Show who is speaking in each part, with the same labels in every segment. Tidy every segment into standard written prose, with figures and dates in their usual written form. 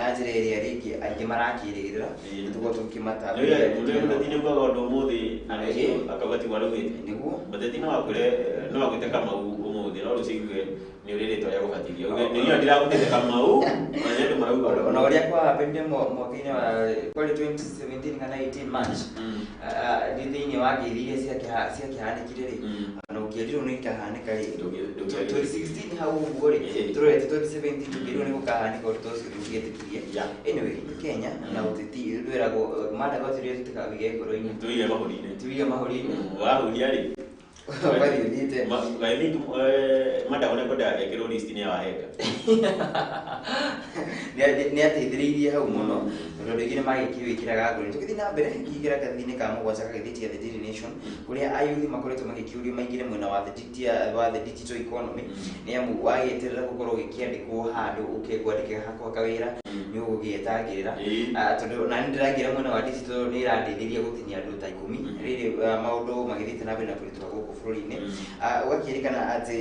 Speaker 1: Na njĩra ĩrĩa rĩngĩ aingĩ marakĩrĩgĩrĩra. Nĩtũkorwo tũkĩmatambũria.
Speaker 2: Mũteti nĩ ugaga ũndũ ũmũthĩ na rũciũ akauga tiguo araugĩte. Mũteti no akwĩre, no agwĩte Kamau ũmũthĩ, no rũciũ aigue nĩ ũrĩ rĩtwa rĩa gũbatithio. Uge nĩ niĩ ndiragũtĩte Kamau, ona nĩ andũ marauga.
Speaker 1: Ona ũrĩa kwahappenire mwaka-inĩ wa kwari 2017 kana 18 March, thĩ thĩinĩ wa ngeithi iria ciakĩhanĩkire rĩ, ona ũkĩerirwo nĩ ikahanĩka rĩ. 2016 hau ũguo rĩ, tũrorete 2017 tũkĩrwo nĩ gũkahanĩka ũndũ ta ũcio, tũngĩetĩkirie. Anyway, nĩ Kenya na ũteti rwĩragwo mandaga ũtĩrĩa tũtikawĩige ngoro-inĩ.
Speaker 2: Tũige mahũri-inĩ.
Speaker 1: Tuige mahũri-inĩ.
Speaker 2: Wahuria rĩ,
Speaker 1: ũgathiĩ ũthiĩte.
Speaker 2: I think Mandago nĩ kwenda ekĩrwo list-inĩ ya wahenga.
Speaker 1: Nĩ ateithĩrĩirie hau mũno tondũ andũ aingĩ nĩ magĩkĩwĩkĩraga ngoro. Tũgĩthiĩ na mbere, kĩingĩra ngathĩti-inĩ ka mũgwanja ka gathĩti ya The Daily Nation, kũrĩa ayuthi makoretwo magĩkĩũrio maingĩre mwena wa the digital economy, nĩ amu wagĩeterera gũkorwo ũgĩkĩandĩkwo handũ ũkĩngwandĩke hakwa kawĩra nĩ ũgũgĩetangĩrĩra. Tondũ nani ndĩraingĩra mwena wa digital nĩ ĩrandeithĩria gũtinia andũ ta 10 rĩrĩ maũndũ magĩthiĩte na mbere na kũritũha gũkũ bũrũri-inĩ. Ũgakĩrĩkana atĩ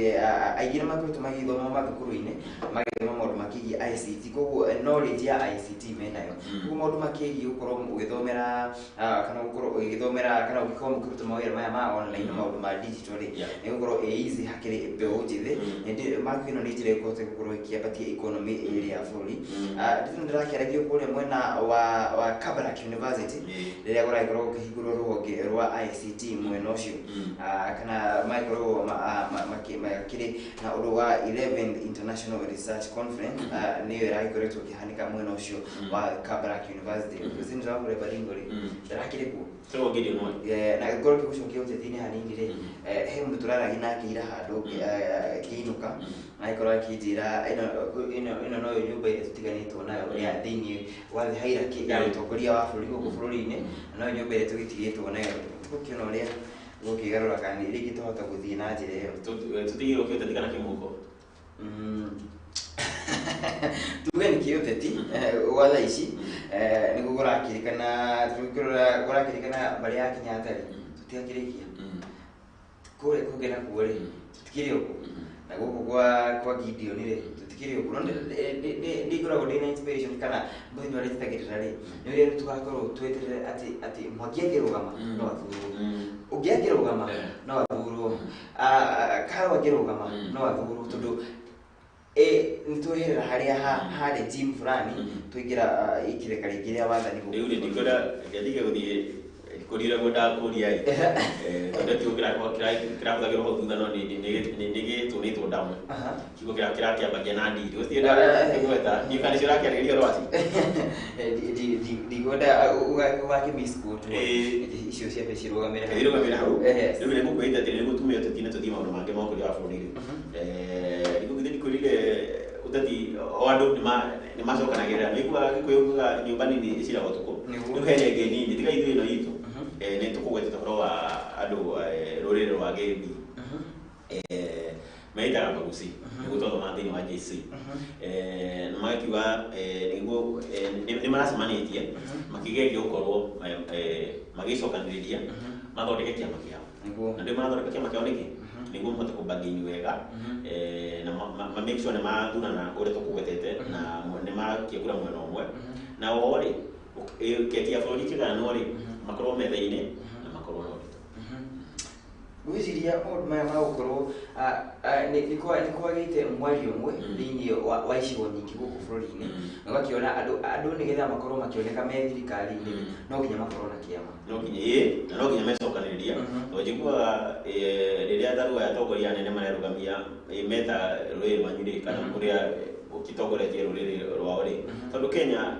Speaker 1: aingĩ nĩ makoretwo magĩthoma mathukuru-inĩ, magĩthoma maũndũ makĩgiĩ ICT, koguo knowledge ya ICT menayo. Koguo maũndũ makĩgiĩ gũkorwo ũgĩthomera kana gũkorwo ũgĩthomera kana ũgĩkorwo mũkĩruta mawĩra maya ma online na maũndũ ma digital rĩ, nĩ gũkorwo ĩ easy hakĩrĩ mbeũ njĩthĩ. Ĩndĩ ĩno nĩ njĩra ĩkũhota gũkorwo ĩkĩambatia economy ĩrĩa ya bũrũri. Ndĩrĩ ndĩrakĩaragio kũrĩa mwena wa Kabarak University rĩrĩa kũragĩkorwo gũkĩhingũrwo rũhonge rwa ICT mwena ũcio, kana magĩkorwo makĩrĩ na ũndũ wa 11th International Research Conference, nĩyo ĩragĩkoretwo ĩkĩhanĩka mwena ũcio wa Kabarak University. Rũcinĩ rwa kũrĩa Baringo rĩ, ndĩrakĩrĩ kuo.
Speaker 2: Tũrwo Gideon Moi.
Speaker 1: Na ngorwo ngĩgũcokia ũteti-inĩ hanini rĩ, he mũndũ tũraragia nake ira handũ ngĩinũka, agĩkorwo akĩnjĩra ĩno noyo nyũmba ĩrĩa tũtiganĩtwo nayo ya thĩinĩ wa hierarchy ya ũtongoria wa bũrũri gũkũ bũrũri-inĩ, na noyo nyũmba ĩrĩa tũgĩtigĩtwo nayo. Tũgũkĩona ũrĩa gũkĩgarũra kana rĩngĩ twahota gũthiĩ na njĩra ĩyo.
Speaker 2: Tũtigĩrwo kĩũteti kana kĩmũhuko?
Speaker 1: Tuge nĩ kĩũteti gwa thaa ici, nĩguo kũrakĩrĩkana, kũrakĩrĩkana mbarĩ ya Kenyatta rĩ, tũtiakĩrĩkia kũrĩa kũngĩ nakuo rĩ, tũtikĩrĩ ũguo, na gũkũ kwa Gideon rĩ, tũtikĩrĩ ũguo. No nĩ ngoragwo ndĩ na inspiration kana mũthenya ũrĩa njĩtagĩrĩra rĩ, nĩ ũrĩa rĩu tũgakorwo tweterere atĩ Mwangi angĩrũgama no athurwo, ũngĩ angĩrũgama no athurwo, Karua angĩrũgama no athurwo, tondũ nĩ tweherera harĩa ha regime fulani, twaingĩra ikireka rĩngĩ rĩa wathani gũkũ
Speaker 2: Rĩu rĩ
Speaker 1: bũrũri-inĩ.
Speaker 2: Ndikwenda ngetige gũthiĩ kũrira ngwendaga kũria ĩ, tondũ kiugo kĩrahũthagĩrwo hau thutha no nĩ gĩtũnĩtwo ndamu. Kiugo kĩrĩa kĩrakĩambagia na ndiri ũcio ndagweta ndiũ kana nĩcio ũrakĩarĩrĩria ũhoro wacio.
Speaker 1: Ndikwenda ũgakĩ misquote. Icio ciambe cirũgamĩre hau.
Speaker 2: Irũgamĩre hau.
Speaker 1: Yes.
Speaker 2: Rĩu nĩ ngũkwĩrĩte atĩ nĩguo tume ũteti na tũthiĩ maũndũ mangĩ ma ũkũria wa bũrũri rĩ, nĩguo githĩ ndikwĩrire ũteti o andũ nĩ macokanagĩrĩra nĩ iguaga Gĩkũyũ ugaga nyũmba nini ĩciraga ũtukũ. Rĩu hena ĩngĩ nini tiga ithuĩ ĩno itũ. Nĩ tũkũgwetete ũhoro wa andũ, rũrĩrĩ rwa Gĩmbi, meitaga Maguci, nĩguo twathomaga thĩinĩ wa JC. Na magakiuga nĩguo nĩ maracemanĩtie makĩgeria gũkorwo magĩcokanĩrĩria mathondeke kĩama kĩao. Na ndĩ marathondeka kĩama kĩao nĩkĩ? Nĩguo mahote kũbargain wega na ma make sure nĩ mathurana ũrĩa tũkũgwetete na nĩ makia kura mwena ũmwe, na o rĩ keki ya bũrũri kĩganwo rĩ, makorwo metha-inĩ na makorwo na ũritũ.
Speaker 1: Ngwĩciria maũndũ maya ma gũkorwo nĩ kwagĩte mwario ũmwe thĩinĩ wa icigo nyingĩ gũkũ bũrũri-inĩ, na ũgakĩona andũ nĩgetha makorwo makĩoneka me thirikari-inĩ, no nginya makorwo na kĩama.
Speaker 2: No nginya ĩ na no nginya mecokanĩrĩria, tondũ njiguaga rĩrĩa tharua ya atongoria anene marerũgamia meta rũrĩrĩ rwanyu rĩ, kana kũrĩa ũkĩtongoretie rũrĩrĩ rwao rĩ, tondũ Kenya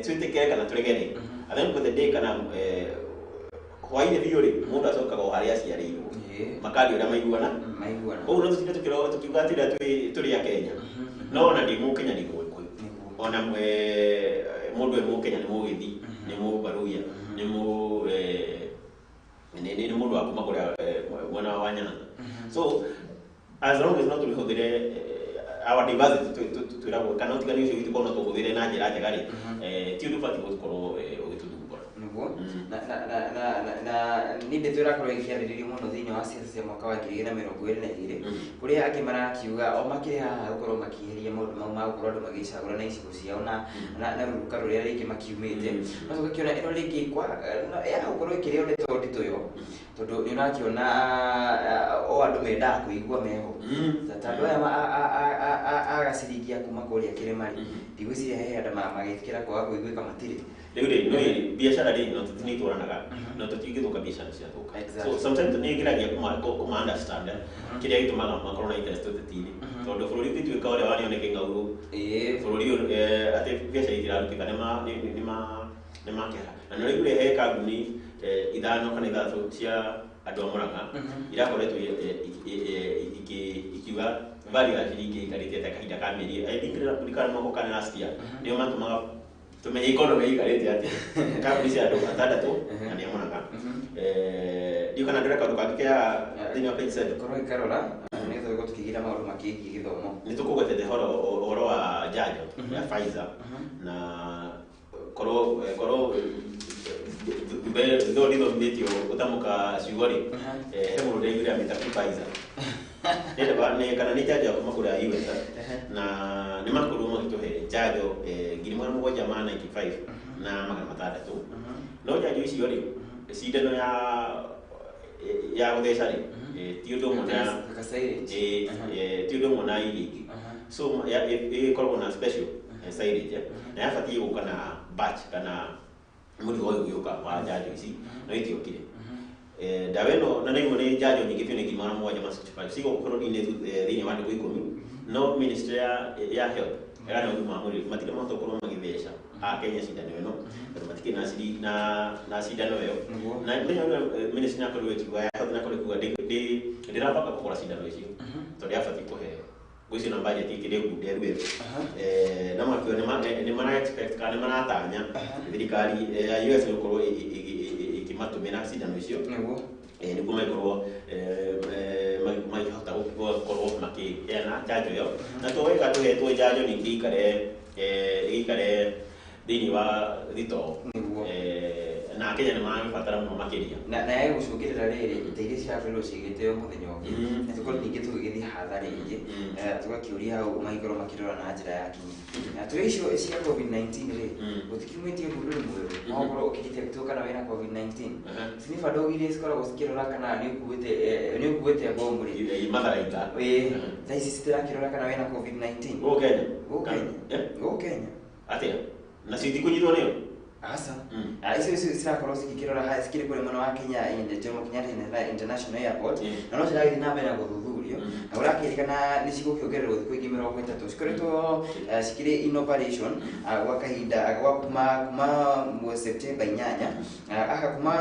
Speaker 2: twĩtĩkĩre kana tũrege rĩ, at the end of the day kana hwainĩ biũ rĩ, mũndũ acokaga o harĩa aciarĩirwo. Makaria ũrĩa maiguana.
Speaker 1: Maiguana.
Speaker 2: Koguo no tũtinde tũkiuga atĩ ũrĩa tũrĩ a Kenya, no ona ndĩ Mũkenya ndĩ Mũgĩkũyũ, ona mũndũ e Mũkenya nĩ Mũgĩthi, nĩ Mũbaruya, nĩ mũ nĩ mũndũ wa kuma kũrĩa mwena wa Nyanza. So as long as no tũrĩhũthĩre our diversity twĩragwo kana ũtiganu ũcio witũ korwo no tũhũthĩre na njĩra njega rĩ, ti ũndũ ũbatiĩ gũkorwo ũgĩtũthumbũra.
Speaker 1: Nĩguo na nĩ ndeto ĩrakorwo ĩkĩarĩrĩrio mũno thĩinĩ wa ciaca cia mwaka wa 2022 kũrĩa angĩ marakiuga o makĩrĩ haha gũkorwo makĩeheria maũndũ mau ma gũkorwo andũ magĩcagũra na icigo ciao na rũruka rũrĩa rĩngĩ makiumĩte. No tũgakĩona ĩno rĩngĩ kwa ya gũkorwo ĩkĩrĩo ndeto nditũ yo, tondũ nĩ ũrakĩona o andũ mendaga kũigua meho ta andũ aya a gaciringi kuma kũrĩa kĩrĩma rĩ, ndigwĩciria he andũ magĩtĩkĩra kwaga kũiguĩka matirĩ.
Speaker 2: Rĩu rĩ no biacara rĩ no nĩ itwaranaga no tũtingĩthũka biacara ciathũka. So sometimes nĩ ngeragia kũma understand kĩrĩa gĩtũmaga makorwo na interest ũteti-inĩ, tondũ bũrũri ũngĩtuĩka ũrĩa warĩo nĩ kĩng'aurũ, bũrũri ũyũ atĩ biacara itirarutĩka, nĩ makĩha. Na nĩ ũraiguire he kambuni ithano kana ithathatũ cia andũ a Murang'a irakoretwo ikiuga value ya ciringi ĩikarĩte atĩa kahinda ka mĩeri, I think ndikana mwaka kana last year, nĩo matũmaga tumenye economy ĩikarĩte atĩa. Kambuni cia andũ atandatũ na nĩ a Murang'a. Ndiũ kana ndĩreka kaũndũ kangĩ kĩa thĩinĩ wa Page 7.
Speaker 1: Korwo ĩkarora nĩgetha tũkorwo tũkĩgĩra maũndũ makĩgiĩ gĩthomo.
Speaker 2: Nĩ tũkũgwetete ũhoro wa njanjo ya Pfizer na korwo mbere thutha ndithomithĩtio gũtamũka ciugo rĩ, he mũndũ ndaiguire amĩta Pfizer. Nĩ kana nĩ njanjo ya kuma kũrĩa US, na nĩ makorirwo magĩtũhe njanjo 795,600. No njanjo icio rĩ, cindano ya gũtheca rĩ, ti ũndũ ũmwe na ti ũndũ ũmwe na iria ingĩ. So ĩkoragwo na special silage, na yabatiĩ gũka na batch kana mũrigo ũyũ ũgĩũka wa njanjo ici, no itiokire. Ndawa ĩno na nĩguo nĩ njanjo nyingĩ biũ, nĩ 765 cigũkũ bũrũri-inĩ thĩinĩ wa ndukũ 10. No ministry ya health kana ũgima wa mwĩrĩ matirĩ mahota gũkorwo magĩtheca a Kenya cindano ĩno tondũ matikĩrĩ na cindano ĩyo. Na mũthenya ũrĩa ministry nakorirwo ĩkiuga ya health nakorirwo ĩkiuga ndĩrabanga kũgũra cindano icio tondũ yabatiĩ kũheo gwĩcio na budget ĩkĩrĩ ngunderu ĩyo. Na makiuga nĩ mara expect kana nĩ maratanya thirikari ya US gũkorwo ĩkĩmatũmĩra cindano icio nĩguo magĩkorwo makĩhota gũkorwo makĩheana njanjo ĩyo. Na to wega tũhetwo njanjo ningĩ ĩikare thĩinĩ wa thitoo. Na Kenya nĩ maragĩbatara mũno makĩria.
Speaker 1: Na ya gũcũngĩrĩra rĩrĩ ta iria cirakorirwo cigĩteo mũthenya ũngĩ, na tũkorwo ningĩ tũgĩgĩthiĩ hathara ĩngĩ, tũgakĩũria hau magĩkorwo makĩrora na njĩra ya kinyi. Na tũrĩ icio cia COVID-19 rĩ, gũtikiumĩtie ũndũ mwerũ no ũkorwo ũkĩdetectwo kana wĩna COVID-19. Sniffer dog iria cikoragwo cikĩrora kana nĩ ũkuĩte bomu rĩ,
Speaker 2: matharaita.
Speaker 1: Ĩĩ, thaa ici citirakĩrora kana wĩna COVID-19.
Speaker 2: Gũkũ Kenya?
Speaker 1: Gũkũ Kenya. Gũkũ Kenya.
Speaker 2: Atĩa nacio itikũnyitwo nĩyo?
Speaker 1: Aca. Icio cirakorwo cigĩkĩrora cikĩrĩ kũrĩa mwena wa Kenya Jomo Kenyatta International Airport, na no ciragĩthiĩ na mbere na gũthuthurio, na kũrakĩrĩkana nĩ cigũkĩongererwo thikũ ingĩ 30. Cikoretwo cikĩrĩ in operation gwa kahinda gwa kuma September 8, aka kuma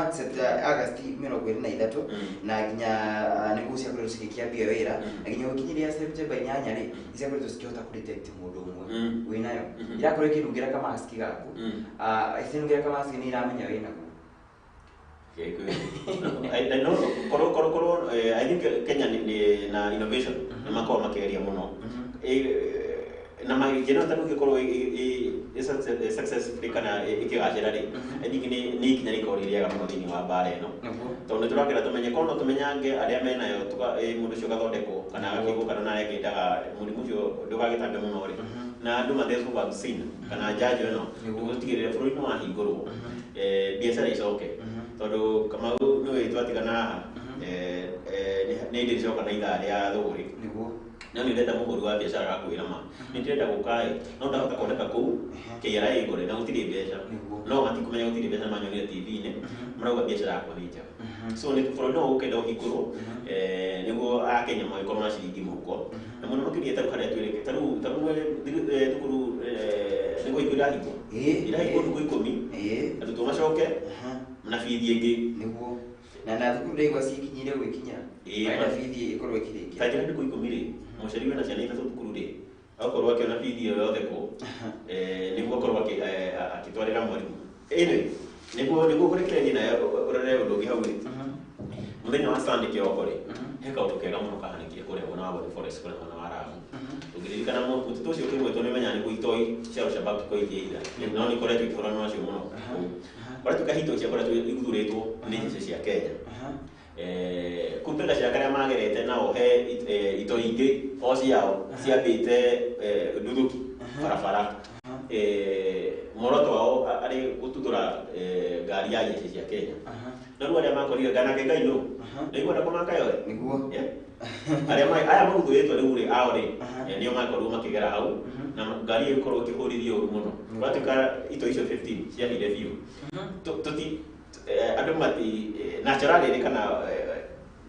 Speaker 1: August 23, na nginya nĩguo ciakoretwo cigĩkĩambia wĩra, na nginya gũkinyĩria September 8 rĩ, nĩ ciakoretwo cikĩhota kũdetect mũndũ ũmwe wĩnayo. Irakorwo ĩkĩnungĩra kamaski gaku, ĩkĩnungĩra kamaski nĩ iramenya wĩnaguo.
Speaker 2: I know korwo I think Kenya ni na innovation nĩ makoragwo makĩgeria mũno na magĩkeno ta rĩu ĩgĩkorwo successfully kana ĩkĩgacĩra rĩ, I think nĩ ikinya rĩkorwo rĩ rĩega mũno thĩinĩ wa mbara ĩno, tondũ nĩ tũrakĩra tũmenye korwo no tũmenyange arĩa menayo, mũndũ ũcio ũgathondekwo kana agakĩgwo kana na arĩa angĩ mũrimũ ũcio ndũgagĩtambe mũno rĩ, na andũ mathecwo vaccine kana njanjo ĩno gũtigĩrĩra bũrũri nĩ wahingũrwo, biacara icoke, tondũ Kamau nĩũĩ twatigana haha nĩ ndĩcoka na ithaa rĩa thũgũrĩ. No nĩ ndĩrenda mũhũri wa biacara agakwĩra ma nĩ ndĩrenda gũka ĩ, no ndahota kuoneka kũu KRA ngũre na gũtirĩ mbeca. No matikũmenya gũtirĩ mbeca, manyonire TV-inĩ marauga biacara yakwa nĩ njega. So nĩ bũrũri no ũkenda ũhingũrwo nĩguo akenya magĩkorwo na ciringi mũhuko, na mũno makĩria tarĩu harĩa twĩrĩke tarĩu thukuru nĩguo hingo irahingwo, irahingwo thukũ 10, arutwo macoke na bithi ĩngĩ.
Speaker 1: Nĩguo na thukuru ndaigua cikinyire gwĩkinya marenda bithi ĩkorwo ĩkĩrĩkia.
Speaker 2: Ta njĩra thikũ 10 rĩ, mũciari wĩna ciana ithatũ thukuru rĩ, akorwo akĩona bithi ĩyo yothe kũ nĩguo akorwo akĩtwarĩra mwarimũ. Anyway, nĩguo kũrekereria nayo ũrore ũndũ ũngĩ hau rĩ, mũthenya wa Sunday kĩroko rĩ, He kaũndũ kega mũno kahanĩkire kũrĩa mwena wa Boni Forest, kũrĩa mwena wa Lamu. Ũngĩririkana mũtitũ ũcio ũkĩgwetwo nĩ menya nĩ kũu itoi cia Al-Shabaab ikoragwo ikĩhitha, no nĩ ikoretwo ikĩhũrana nacio mũno. Kũratuĩka hito ciakoretwo iguthũrĩtwo nĩ jeshi cia Kenya. Kumbe gacĩra karĩa magerete nao he itoi ingĩ o ciao ciambĩte nduthũki barabara. Muoroto wao arĩ gũtuthũra ngari ya jeshi cia Kenya. No rĩu arĩa makorire nganake Ngai nũ nĩigua ndako makayoe.
Speaker 1: Nĩguo.
Speaker 2: Yeah. Arĩa aya maguthũrĩtwo rĩu rĩ ao rĩ, nĩo makorirwo makĩgera hau na ngari ĩyo ĩkorwo ĩkĩhũrithio ũru mũno. Kũratuĩka itoi icio 15 ciahire biũ. Tũti andũ mati naturally rĩ kana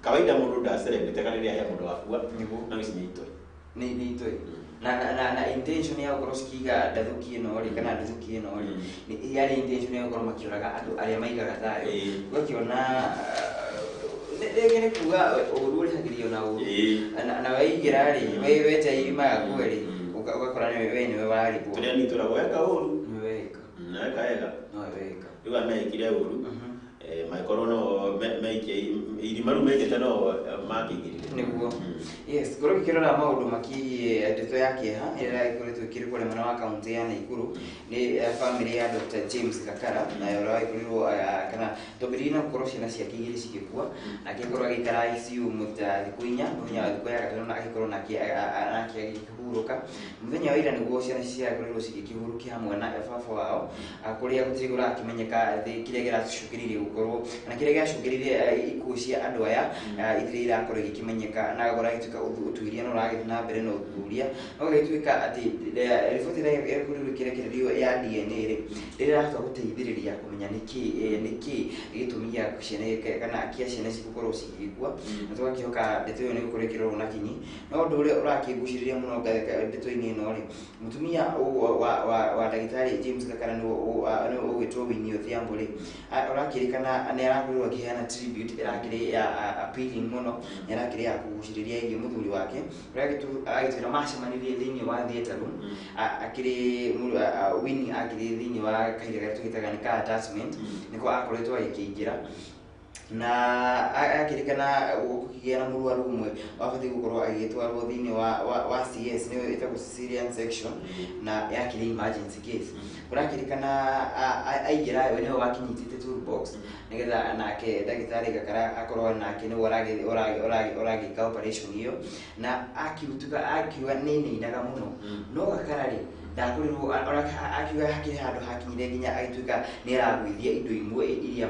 Speaker 2: kawaida mũndũ ndacelebrate kana rĩrĩa he mũndũ wakua.
Speaker 1: Nĩguo.
Speaker 2: No ici nĩ itoi.
Speaker 1: Nĩ itoi. Na intention ya gũkorwo cikiiga ndathũki ĩno rĩ kana nduthũki ĩno rĩ, yarĩ intention ya gũkorwo makĩũraga andũ arĩa maigaga thayũ. Ũgakĩona rĩngĩ nĩ kuga ũru ũrĩhagĩrio na ũru. Na waigĩra rĩ, wecha magakue rĩ, ũgakora nĩwe we nĩwe wararibwo.
Speaker 2: Tũrĩa nĩ tũragwo weka ũru.
Speaker 1: Nĩwe weka.
Speaker 2: Na weka wega.
Speaker 1: No we weka.
Speaker 2: Rĩu aya mekire ũru. Magĩkorwo no meikie irima rĩu mekĩte no makĩingĩrire.
Speaker 1: Nĩguo. Yes, ngorwo ngĩkĩrora maũndũ makĩgiĩ ndeto ya kĩeha ĩrĩa ĩkoretwo ĩkĩrĩ kũrĩa mwena wa kaunti ya Nakuru nĩ famĩlĩ ya Dr. James Gakara, na ũrĩa wagĩkorirwo kana twambĩrĩirie na gũkorwo ciana ciake igĩrĩ cigĩkua, na agĩkorwo agĩikara ICU thikũ inya, mũthenya wa thikũ ya gatano na agĩkorwo nake agĩkĩhurũka. Mũthenya wa ira nĩguo ciana ici ciakorirwo cigĩkĩhurũkia hamwe na baba wao, kũrĩa gũtirĩ kũrakĩmenyeka kĩrĩa kĩracũngĩrĩirie gũkorwo kana kĩrĩa gĩacũngĩrĩirie ikuũ cia andũ aya, itirĩ irakorwo igĩkĩmenyeka, na agakorwo agĩtuĩka ũtuĩria no ũragĩthiĩ na mbere na ũthuthuria, no gũgĩtuĩka atĩ riboti ĩrĩa ĩkorirwo ĩkĩrekererio ya DNA rĩ, ndĩrĩ ĩrahota gũteithĩrĩria kũmenya nĩkĩ gĩtũmi gĩa ciana kana kĩa ciana ici gũkorwo cigĩkua, na tũgakĩhoka ndeto ĩyo nĩ gũkorwo ĩkĩrorwo na kinyi. No ũndũ ũrĩa ũrakĩgucĩrĩria mũno ndeto-inĩ ĩno rĩ, mũtumia wa ndagĩtarĩ James Gakara nĩwe ũgwĩtwo Winnie Odhiambo rĩ, ũrakĩrĩkana nĩ arakorirwo akĩheana tribute ĩrakĩrĩ ya appealing mũno, nĩ arakĩrĩ ya kũgucĩrĩria ĩgiĩ mũthuri wake, ũrĩa agĩtwĩra macemanirie thĩinĩ wa theatre room, akĩrĩ Winnie akĩrĩ thĩinĩ wa kahinda karĩa tũgĩtaga nĩ ka attachment, nĩko akoretwo agĩkĩingĩra na akĩrĩkana gũkĩgĩa na mũrwaru ũmwe wabatiĩ gũkorwo agĩtwarwo thĩinĩ wa CS, nĩyo ĩtagwo cesarean section, na yakĩrĩ emergency case. Kũrakĩrĩkana aingĩra we nĩwe wakinyitĩte toolbox nĩgetha nake ndagĩtarĩ Gakara akorwo nake nĩwe ũragĩka operation ĩyo, na akiuga nĩ nĩinaga mũno, no Gakara rĩ ndakorirwo akiuga hakĩrĩ handũ hakinyire nginya agĩtuĩka nĩ aragũithia indo imwe iria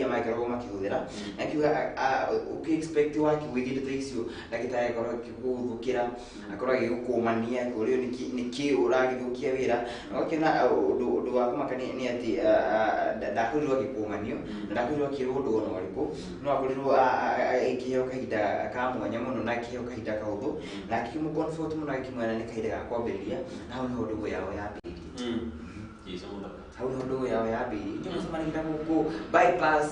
Speaker 1: magĩkoragwo makĩhũthĩra, na akiuga ũkĩ-expect wakĩgũithia indo ta icio ndagĩtarĩ akorwo akĩgũthũkĩra, akorwo agĩgũkũmania kũrĩo nĩkĩ ũragĩthũkia wĩra, na ũgakĩona ũndũ wa kũmakania nĩ atĩ ndakorirwo agĩkũmanio na ndakorirwo akĩrwo ũndũ ona ũrĩkũ, no akorirwo akĩheo kahinda ka mwanya mũno na akĩheo kahinda kahũthũ, na akĩmũ-comfort mũno agĩkĩmwĩra nĩ kahinda ga kwambĩrĩria, na hau nĩho ndũgũ yao yambĩrĩirie.
Speaker 2: Jesu mũthaka.
Speaker 1: Hau nĩho ndũgũ yao yambĩrĩirie. Ithuĩ mũcemanagia gũkũ bypass,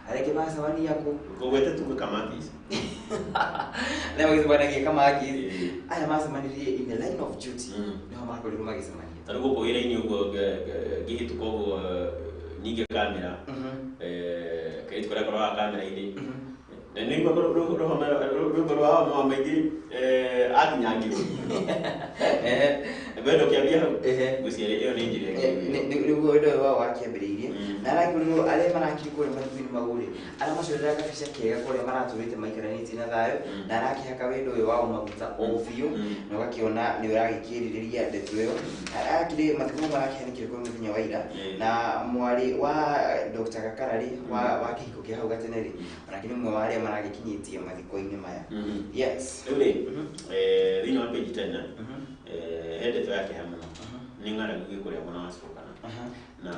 Speaker 1: arĩa angĩ macemania kũ?
Speaker 2: Ũgwete tu Kamakis.
Speaker 1: Arĩa magĩcemanagia Kamakis. Aya macemanirie in the line of duty. Nĩho makorirwo magĩcemania.
Speaker 2: Ta rĩu gũkũ wĩra-inĩ ũguo ngĩhĩtũka ũguo ningĩ kamera. Kairĩtu karĩa karoraga kamera-inĩ. Na nĩ igua rwĩmbo rwa mama maingĩ akinyangirwo. Wendo kĩambia hau. Ngwĩciria ĩyo nĩ njĩra ĩngĩ.
Speaker 1: Nĩguo wendo ũyũ wao wakĩambĩrĩirie. Na arakĩrwo arĩa marakĩrĩ kũrĩa mathukuru-inĩ mau rĩ, aramacorera kabica kega kũrĩa maratũrĩte maikaranĩtie na thayũ, na arakĩhaka wendo ũyũ wao maguta o biũ, na ũgakĩona nĩ ũragĩkĩrirĩria ndeto ĩyo. Arakĩrĩ matukũ mau marakĩhanĩkire kũrĩ mũthenya wa ira, na mwarĩ wa Dr. Gakara rĩ, wa kĩhiko kĩa hau gatene rĩ, onake nĩ ũmwe wa arĩa maragĩkinyĩtie mathiko-inĩ maya. Yes.
Speaker 2: Rĩu rĩ, thĩinĩ wa page 10, he ndeto ya kĩeha mũno. Nĩ ng'aragu ĩkũrĩa mwena wa Turkana. Na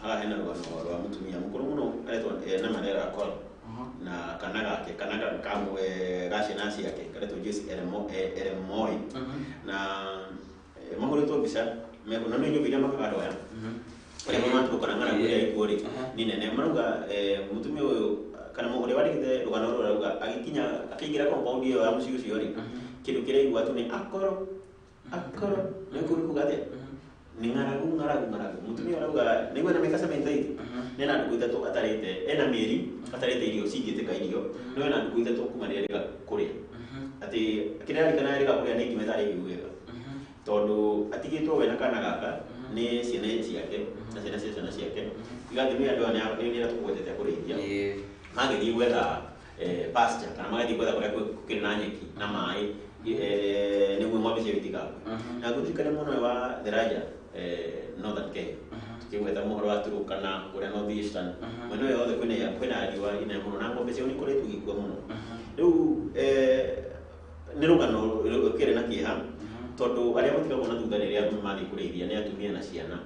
Speaker 2: haha hena rũgano rwa mũtumia mũkũrũ mũno aretwo na Mandela Akol. Na kana gake, kana kamwe ga ciana ciake karetwo Joyce Eremoi. Na mahũrĩtwo mbica na nĩ nyũmba iria makaga andũ aya. Arĩa mamatũkana ng'aragu ĩrĩa ĩkuo rĩ, nĩ nene. Marauga mũtumia ũyũ kana ũrĩa wandĩkĩte rũgano rũrũ arauga agĩkinya akĩingĩra compound ĩyo ya mũciĩ ũcio rĩ, kĩndũ kĩrĩa aigua tu nĩ akoro akoro. Nĩ kũu nĩ kuga atĩa? Nĩ ng'aragu ng'aragu ng'aragu. Mũtumia arauga nĩguo na mĩaka 78 nena ndukũ ithatũ atarĩte ena mĩeri atarĩte irio cingĩtĩka irio no ena ndukũ ithatũ kuma rĩrĩa rĩga kũrĩa atĩ kĩrĩa ararikana rĩga kũrĩa nĩ ngima ĩtarĩ hĩu wega tondũ atigĩtwo we na kana gaka nĩ ciana ciake na ciana cia ciana ciake igathimia andũ aya nĩ nĩ tũkũgwetete kũrĩithia magĩthiĩ gwetha pasture kana magathiĩ gwetha kũrĩa kũrĩ na nyeki na maĩ nĩguo ng'ombe ciao itigakue. Na ngũririkane mũno wa Theraja Northern Kenya tukĩgwetha mũhoro wa Turkana kũrĩa North Eastern mwena ũyũ yothe kwĩna riũa inene mũno na ng'ombe ciao nĩ ikoretwo igĩkua mũno. Rĩu nĩ rũgano rũkĩrĩ na kĩeha tondũ arĩa matigagwo na thutha rĩrĩa mathiĩ kũrĩithia nĩ atumia na ciana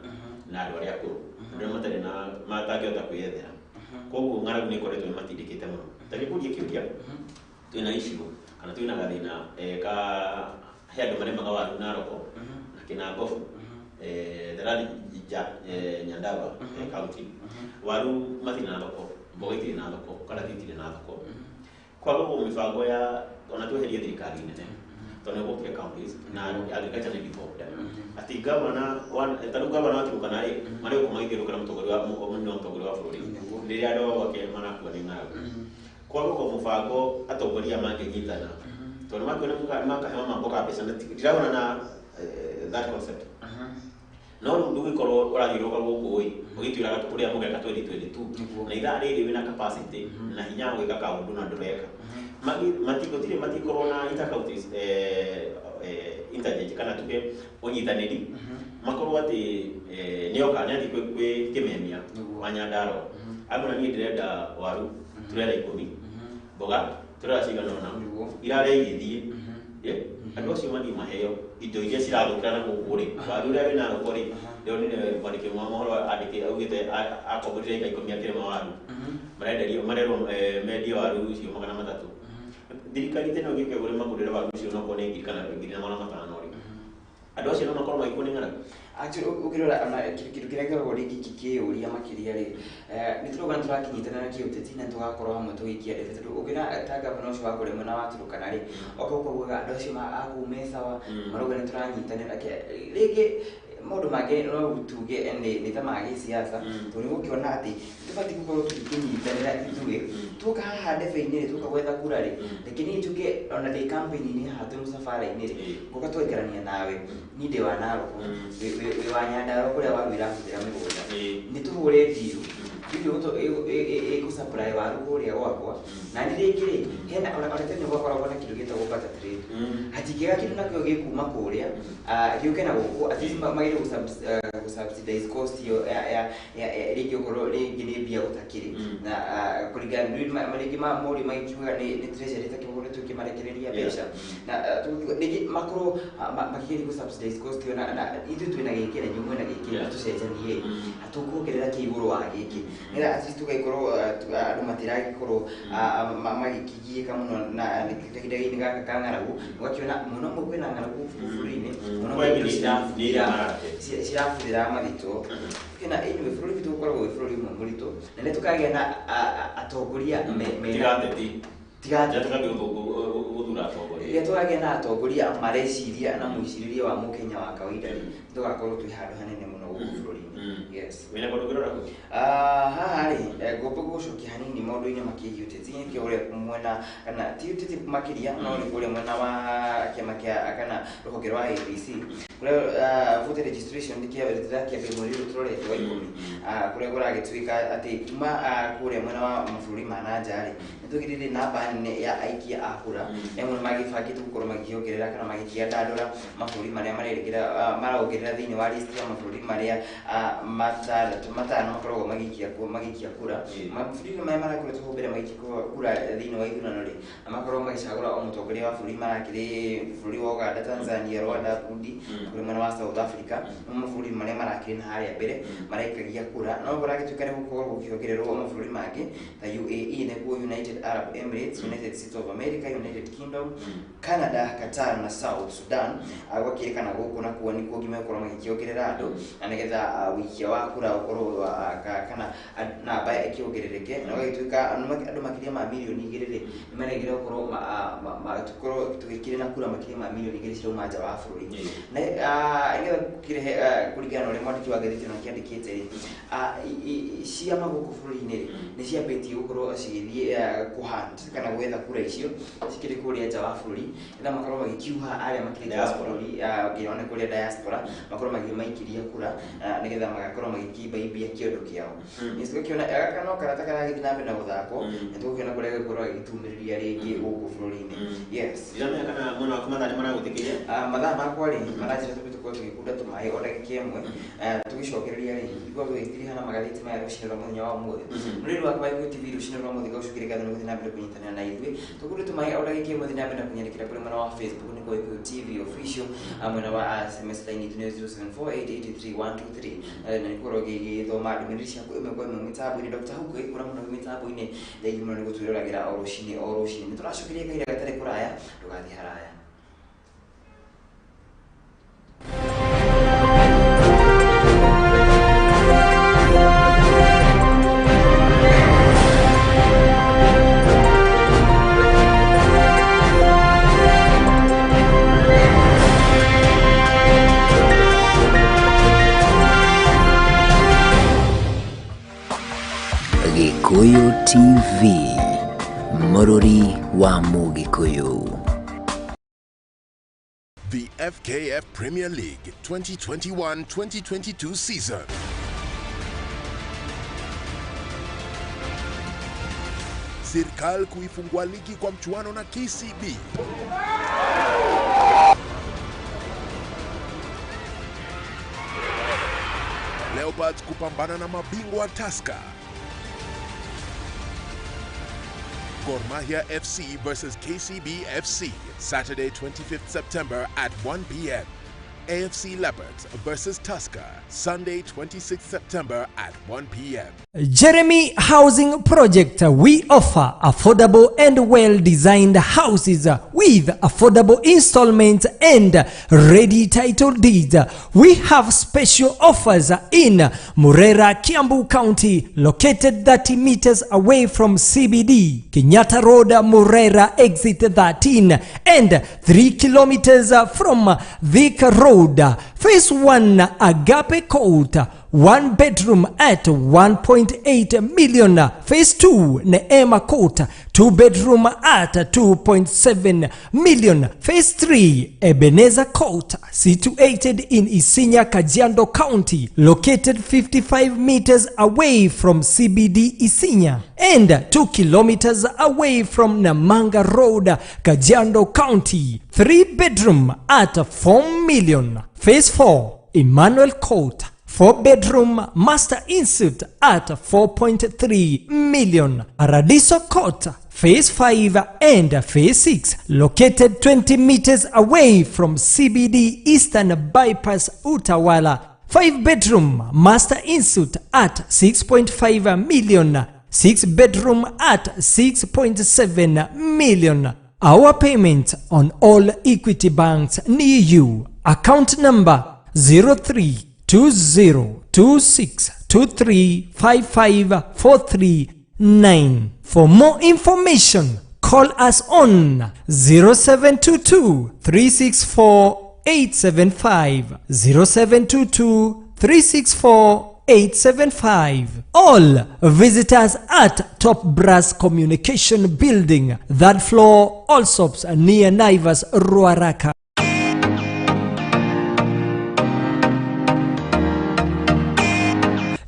Speaker 2: na andũ arĩa akũrũ andũ arĩa matarĩ na matangĩhota kwĩyethera. Koguo ng'aragu nĩ ĩkoretwo ĩmatindĩkĩte mũno. Ta gĩkũrie kĩũria twĩna issue kana twĩna gathĩna ka he andũ marĩmaga waru Narok na Kinangofu Tharani Nyandarua county waru matirĩ na thoko, mboga itirĩ na thoko, karati itirĩ na thoko. Kwagwo mĩbango ya ona tweherie thirikari nene tondũ nĩ gũkire counties na agriculture nĩ devolved atĩ gavana ta rĩu gavana wa Turkana rĩ marĩ gũkũ magĩthiũrũrũka na mũtongoria wa mũnene wa mũtongoria wa bũrũri rĩrĩa andũ gwake marakua nĩ ng'aragu. Kwagwo mũbango atongoria mangĩnyitana tondũ makiona makahe mama mboga mbeca ndirahũra na that concept no rĩu ndũgĩkorwo ũrathiũrũrũka gũkũ ĩ ũgĩtwĩraga ũrĩa mũgeka 2022 na ithaa rĩrĩ wĩna capacity na hinya wa gwĩka kaũndũ na ndũreka. Gũtirĩ matikorwo na inter counties interchange kana tuge ũnyitanĩri makorwo atĩ nĩoka nĩathiĩ kwĩ Kĩmemia wa Nyandarua amwĩra niĩ ndĩrenda waru turera 10 mboga turera cigana ũna irarĩa igĩthiĩ andũ acio mathiĩ maheo indo iria cirathũkĩra na gũkũ rĩ waru ũrĩa wĩna thoko rĩ ndĩronire mwandĩki wa mohoro andĩkĩ augĩte akomborire ĩka 10 akĩrĩma waru marenderio marerwo mendie waru icio 300. Thirikari tene ĩgĩũka ĩgũre magũrĩre waru icio no korwo nĩ 1000 kana 1500 rĩ andũ acio no makorwo magĩkwo nĩ ng'aragu.
Speaker 1: Actually ũkĩrora ona kĩndũ kĩrĩa gĩkoragwo rĩngĩ kĩũria makĩria rĩ nĩ tũrauga nĩ tũrakinyitana na kĩũteti na tũgakorwo hamwe tũgĩikia ndebe tondũ ũngĩona ta gavana ũcio wa kũrĩa mwena wa Turkana rĩ oka ũkaugaga andũ acio a kũu me sawa marauga nĩ tũranyitanĩra rĩngĩ maũndũ mangĩ no tuge nĩ ta ma gĩsiasa tondũ nĩ gũkĩona atĩ tũbatiĩ gũkorwo tũkĩnyitanĩra ithuĩ tuoka haha ndebe-inĩ rĩ tuoka gwetha kura rĩ reke niĩ njuge ona ndĩ campaign-inĩ haha twĩ mũcabara-inĩ rĩ ngũka twaikarania nawe niĩ ndĩ wa Narok wĩ wa Nyandarua kũrĩa waru irabuthĩra mĩgũnda nĩ tũhũre ndiru ĩgũ supply waru kũrĩa gwakwa na nĩ rĩngĩ rĩ hena ona tene gwakoragwo na kĩndũ gĩtagwo barter trade hatingĩaga kĩndũ nakĩo gĩkuma kũrĩa gĩũke na gũkũ at least magĩrĩirwo gũ subsidize cost ĩyo ya rĩngĩ okorwo rĩngĩ nĩ mbia gũtakĩrĩ na kũringana rĩngĩ morio magĩkiuga nĩ treasury ĩtakĩkoretwo ĩkĩmarekereria mbeca na rĩngĩ makorwo makĩgeria gũ subsidize cost ĩyo na ithuĩ twĩna gĩkĩ na inyuĩ mwĩna gĩkĩ tũcenjanie tũkuongerera kĩ igũrũ wa gĩkĩ nĩgetha at least tũgagĩkorwo andũ matiragĩkorwo magĩkĩgiĩka mũno na kahinda-inĩ gaka ka ng'aragu ũgakĩona mũno mũno kwĩna ng'aragu bũrũri-inĩ mũno mũno indo cirabuthĩra mathito kĩna anyway bũrũri witũ ũkoragwo wĩ bũrũri ũmwe mũritũ na nĩ tũkagĩa na atongoria rĩrĩa tũkagĩa na atongoria mareciria na mwĩcirĩrie wa mũkenya wa kawaida rĩ tũgakorwo twĩ handũ hanene mũno gũkũ bũrũri-inĩ. Yes.
Speaker 2: Wĩna kaũndũ ũngĩrora kũ?
Speaker 1: Haha rĩ ngombe gũcokia hanini maũndũ-inĩ makĩgiĩ ũteti nĩkĩo ũrĩa mwena kana ti ũteti makĩria no nĩ kũrĩa mwena wa kĩama kĩa kana rũhonge rwa IEBC kũrĩa voter registration ndĩrakĩambia mweri ũyũ tũrorete wa 10 kũrĩa kũragĩtuĩka atĩ kuma kũrĩa mwena wa mabũrũri ma na nja rĩ nĩtũgĩrĩire namba nene ya aikia a kura amwe magĩbangĩte gũkorwo magĩkĩongerera kana magĩkĩandandũra mabũrũri marĩa marerekera marongerera thĩinĩ wa list ya mabũrũri marĩa matano makoragwo magĩikia kura. Mabũrũri marĩa marakoretwo hau mbere magĩikia kura thĩinĩ wa ithurano rĩ makoragwo magĩcagũra o mũtongoria wa bũrũri marakĩrĩ bũrũri wa Uganda, Tanzania, Rwanda, Burundi, kũrĩ mwena wa South Africa nĩmo mabũrũri marĩa marakĩrĩ na harĩa mbere maraikagia kura no kũragĩtuĩka nĩ gũkorwo gũkĩongererwo mabũrũri mangĩ ta UAE nĩkuo United Arab Emirates, United States of America, United Kingdom, Canada, Qatar na South Sudan. Gwakĩrĩkana gũkũ nakuo nĩkuo nginya megũkorwo magĩkĩongerera andũ na nĩgetha ũikia wa kura ũkorwo kana namba ĩkĩongerereke na gũgagĩtuĩka andũ makĩria ma 2 mirioni rĩ nĩ maregire gũkorwo tũkorwo tũgĩkĩrĩ na kura makĩria ma 2 mirioni cirauma nja wa bũrũri na nĩgetha gũkĩrehe kũringana na ũrĩa mwandĩki wa ngathĩti ĩno akĩandĩkĩte rĩ ciama gũkũ bũrũri-inĩ rĩ nĩ ciambĩtie gũkorwo cigĩthiĩ kũhunt kana gwetha kura icio cikĩrĩ kũrĩa nja wa bũrũri nĩgetha makorwo magĩkiuha arĩa makĩrĩ nja wa
Speaker 2: Diaspora.
Speaker 1: bũrũri nginya one kũrĩa diaspora makorwo magĩmaikiria kura nĩgetha magakorwo magĩkĩimbaimbia kĩondo kĩao. Nĩ tũgũkĩona gaka no karata karagĩthiĩ na mbere na gũthakwo nĩ tũgũkĩona kũrĩa gĩgũkorwo gĩgĩtumĩrĩria rĩngĩ gũkũ bũrũri-inĩ. Yes.
Speaker 2: Ndiramenya kana mwena waku mathaa nĩ maragũthikĩria.
Speaker 1: Mathaa makwa rĩ maranjĩra tũmbe tũkorwo tũgĩkunda tũmaĩ o ndagĩka ĩmwe. Tũgĩcokereria rĩ ikorwo tũgĩtiriha na magathĩti maya rũcinĩ rwa mũthenya wa ũmũthĩ. Mũrĩri wakwa wa Gĩkũyũ TV rũcinĩ rwa mũthĩ gũcukĩre ngatho nĩ gũthiĩ na mbere kũnyitanĩra na ithuĩ tũkunde tũmaĩ o ndagĩka ĩmwe thiĩ na mbere na kũnyandĩkĩra kũrĩ mwena wa Facebook nĩ kwa Gĩkũyũ TV official. Mwena wa SMS line itũ nĩ 0748833123 na nĩgũkorwo ngĩgĩthoma ndũmĩrĩri ciaku ĩmwe kwa ĩmwe mĩtambo-inĩ. Dr. Huku ĩkũra mũno mĩtambo-inĩ thengiũ mũno nĩ gũtwĩroragĩra o rũcinĩ o rũcinĩ. Nĩ tũracokeria kahinda gatarĩ kũraya, ndũgathiĩ haraya.
Speaker 3: Gikuyu TV mũrũri wa Mũgĩkũyũ.
Speaker 4: The FKF Premier League 2021-2022 season. Serikali kuifungua ligi kwa mchuano na KCB. Leopards kupambana na mabingwa Tusker. Gor Mahia FC versus KCB FC, Saturday 25th September at 1 p.m. AFC Leopards versus Tusker, Sunday 26th September at 1 p.m.
Speaker 5: Jeremy Housing Project. We offer affordable and well designed houses with affordable installments and ready title deeds. We have special offers in Murera, Kiambu County, located 30 meters away from CBD, Kenyatta Road, Murera, exit 13, and 3 kilometers from Thika Road. Phase 1, Agape Court, one bedroom at 1.8 million. Phase 2, Neema Court, two bedroom at 2.7 million. Phase 3, Ebenezer Court, situated in Isinya, Kajiado County, located 55 meters away from CBD Isinya and 2 kilometers away from Namanga Road, Kajiado County. 3 bedroom at 4 million. Phase 4, Emmanuel Court, 4 bedroom master ensuite at 4.3 million. Paradiso Court, Phase 5 and Phase 6, located 20 meters away from CBD Eastern Bypass Utawala. 5 bedroom master ensuite at 6.5 million. 6 bedroom at 6.7 million. Our payment on all Equity banks near you. Account number 032026235543. For more information, call us on 0722 364 875, 0722 364 875. All visitors at Top Brass Communication Building, third floor, Allsops near Naivas, Ruaraka.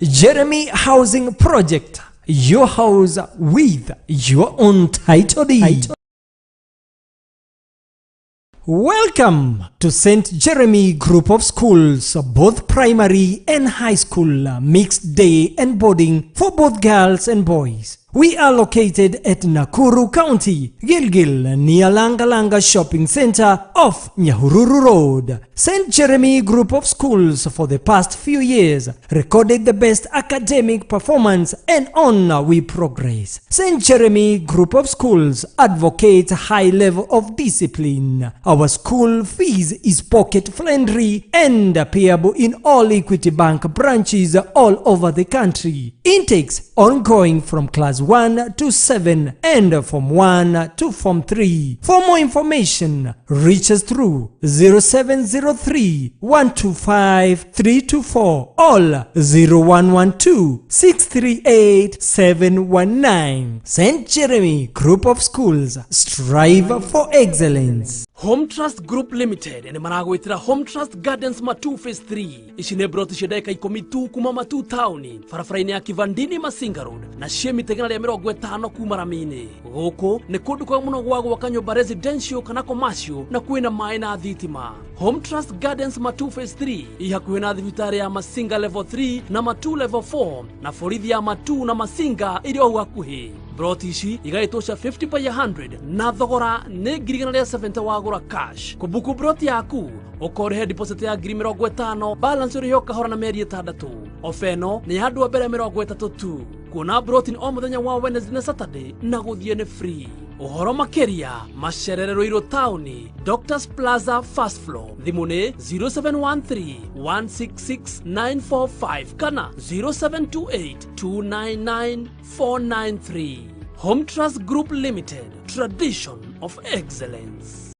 Speaker 5: Jeremy Housing Project, your house with your own title deed. Welcome to St. Jeremy Group of Schools, both primary and high school, mixed day and boarding for both girls and boys. We are located at Nakuru County, Gilgil, near Langalanga Shopping Center off Nyahururu Road. St. Jeremy Group of Schools for the past few years recorded the best academic performance, and on we progress. St. Jeremy Group of Schools advocates high level of discipline. Our school fees is pocket friendly and payable in all Equity Bank branches all over the country. Intakes ongoing from class 1 to 7 and from 1 to Form 3. For more information, reach us through 0703 125 324 or 0112 638 719. St. Jeremy Group of Schools strive for excellence.
Speaker 6: Home Trust Group Limited nĩ maragwĩtĩra Home Trust Gardens Matu Phase 3. Ici nĩ broti cia ndagĩka 10 tu kuma Matu taũni, barabara-inĩ ya Kivandini Masinga Road, na ciĩ mita 150 kuma rami-inĩ. Gũkũ nĩ kũndũ kwega mũno gwa gwaka nyũmba residential kana commercial, na kwĩna maĩ na thitima. Home Trust Gardens Matu Phase 3 i hakuhĩ na thibitarĩ ya Masinga Level 3 na Matu Level 4, na borithi ya Matu na Masinga ĩrĩ o hau hakuhĩ. Broti ici igaĩtwo cia 50 by 100 na thogora nĩ 170,000 wagũra cash. Kũbuku broti yaku ũkorĩhe deposit ya 50,000, balance ũrĩhe o kahora na mĩeri 6. Ofa ĩno nĩ ya andũ a mbere 30 tu. Kuona broti nĩ o mũthenya wa Wednesday na Saturday, na gũthiĩ nĩ free. Ũhoro makĩria macerere Ruiru taũni, Doctors Plaza, first floor. Thimũ nĩ 0713 166 945 kana 0728 299 493. Home Trust Group Limited, tradition of excellence.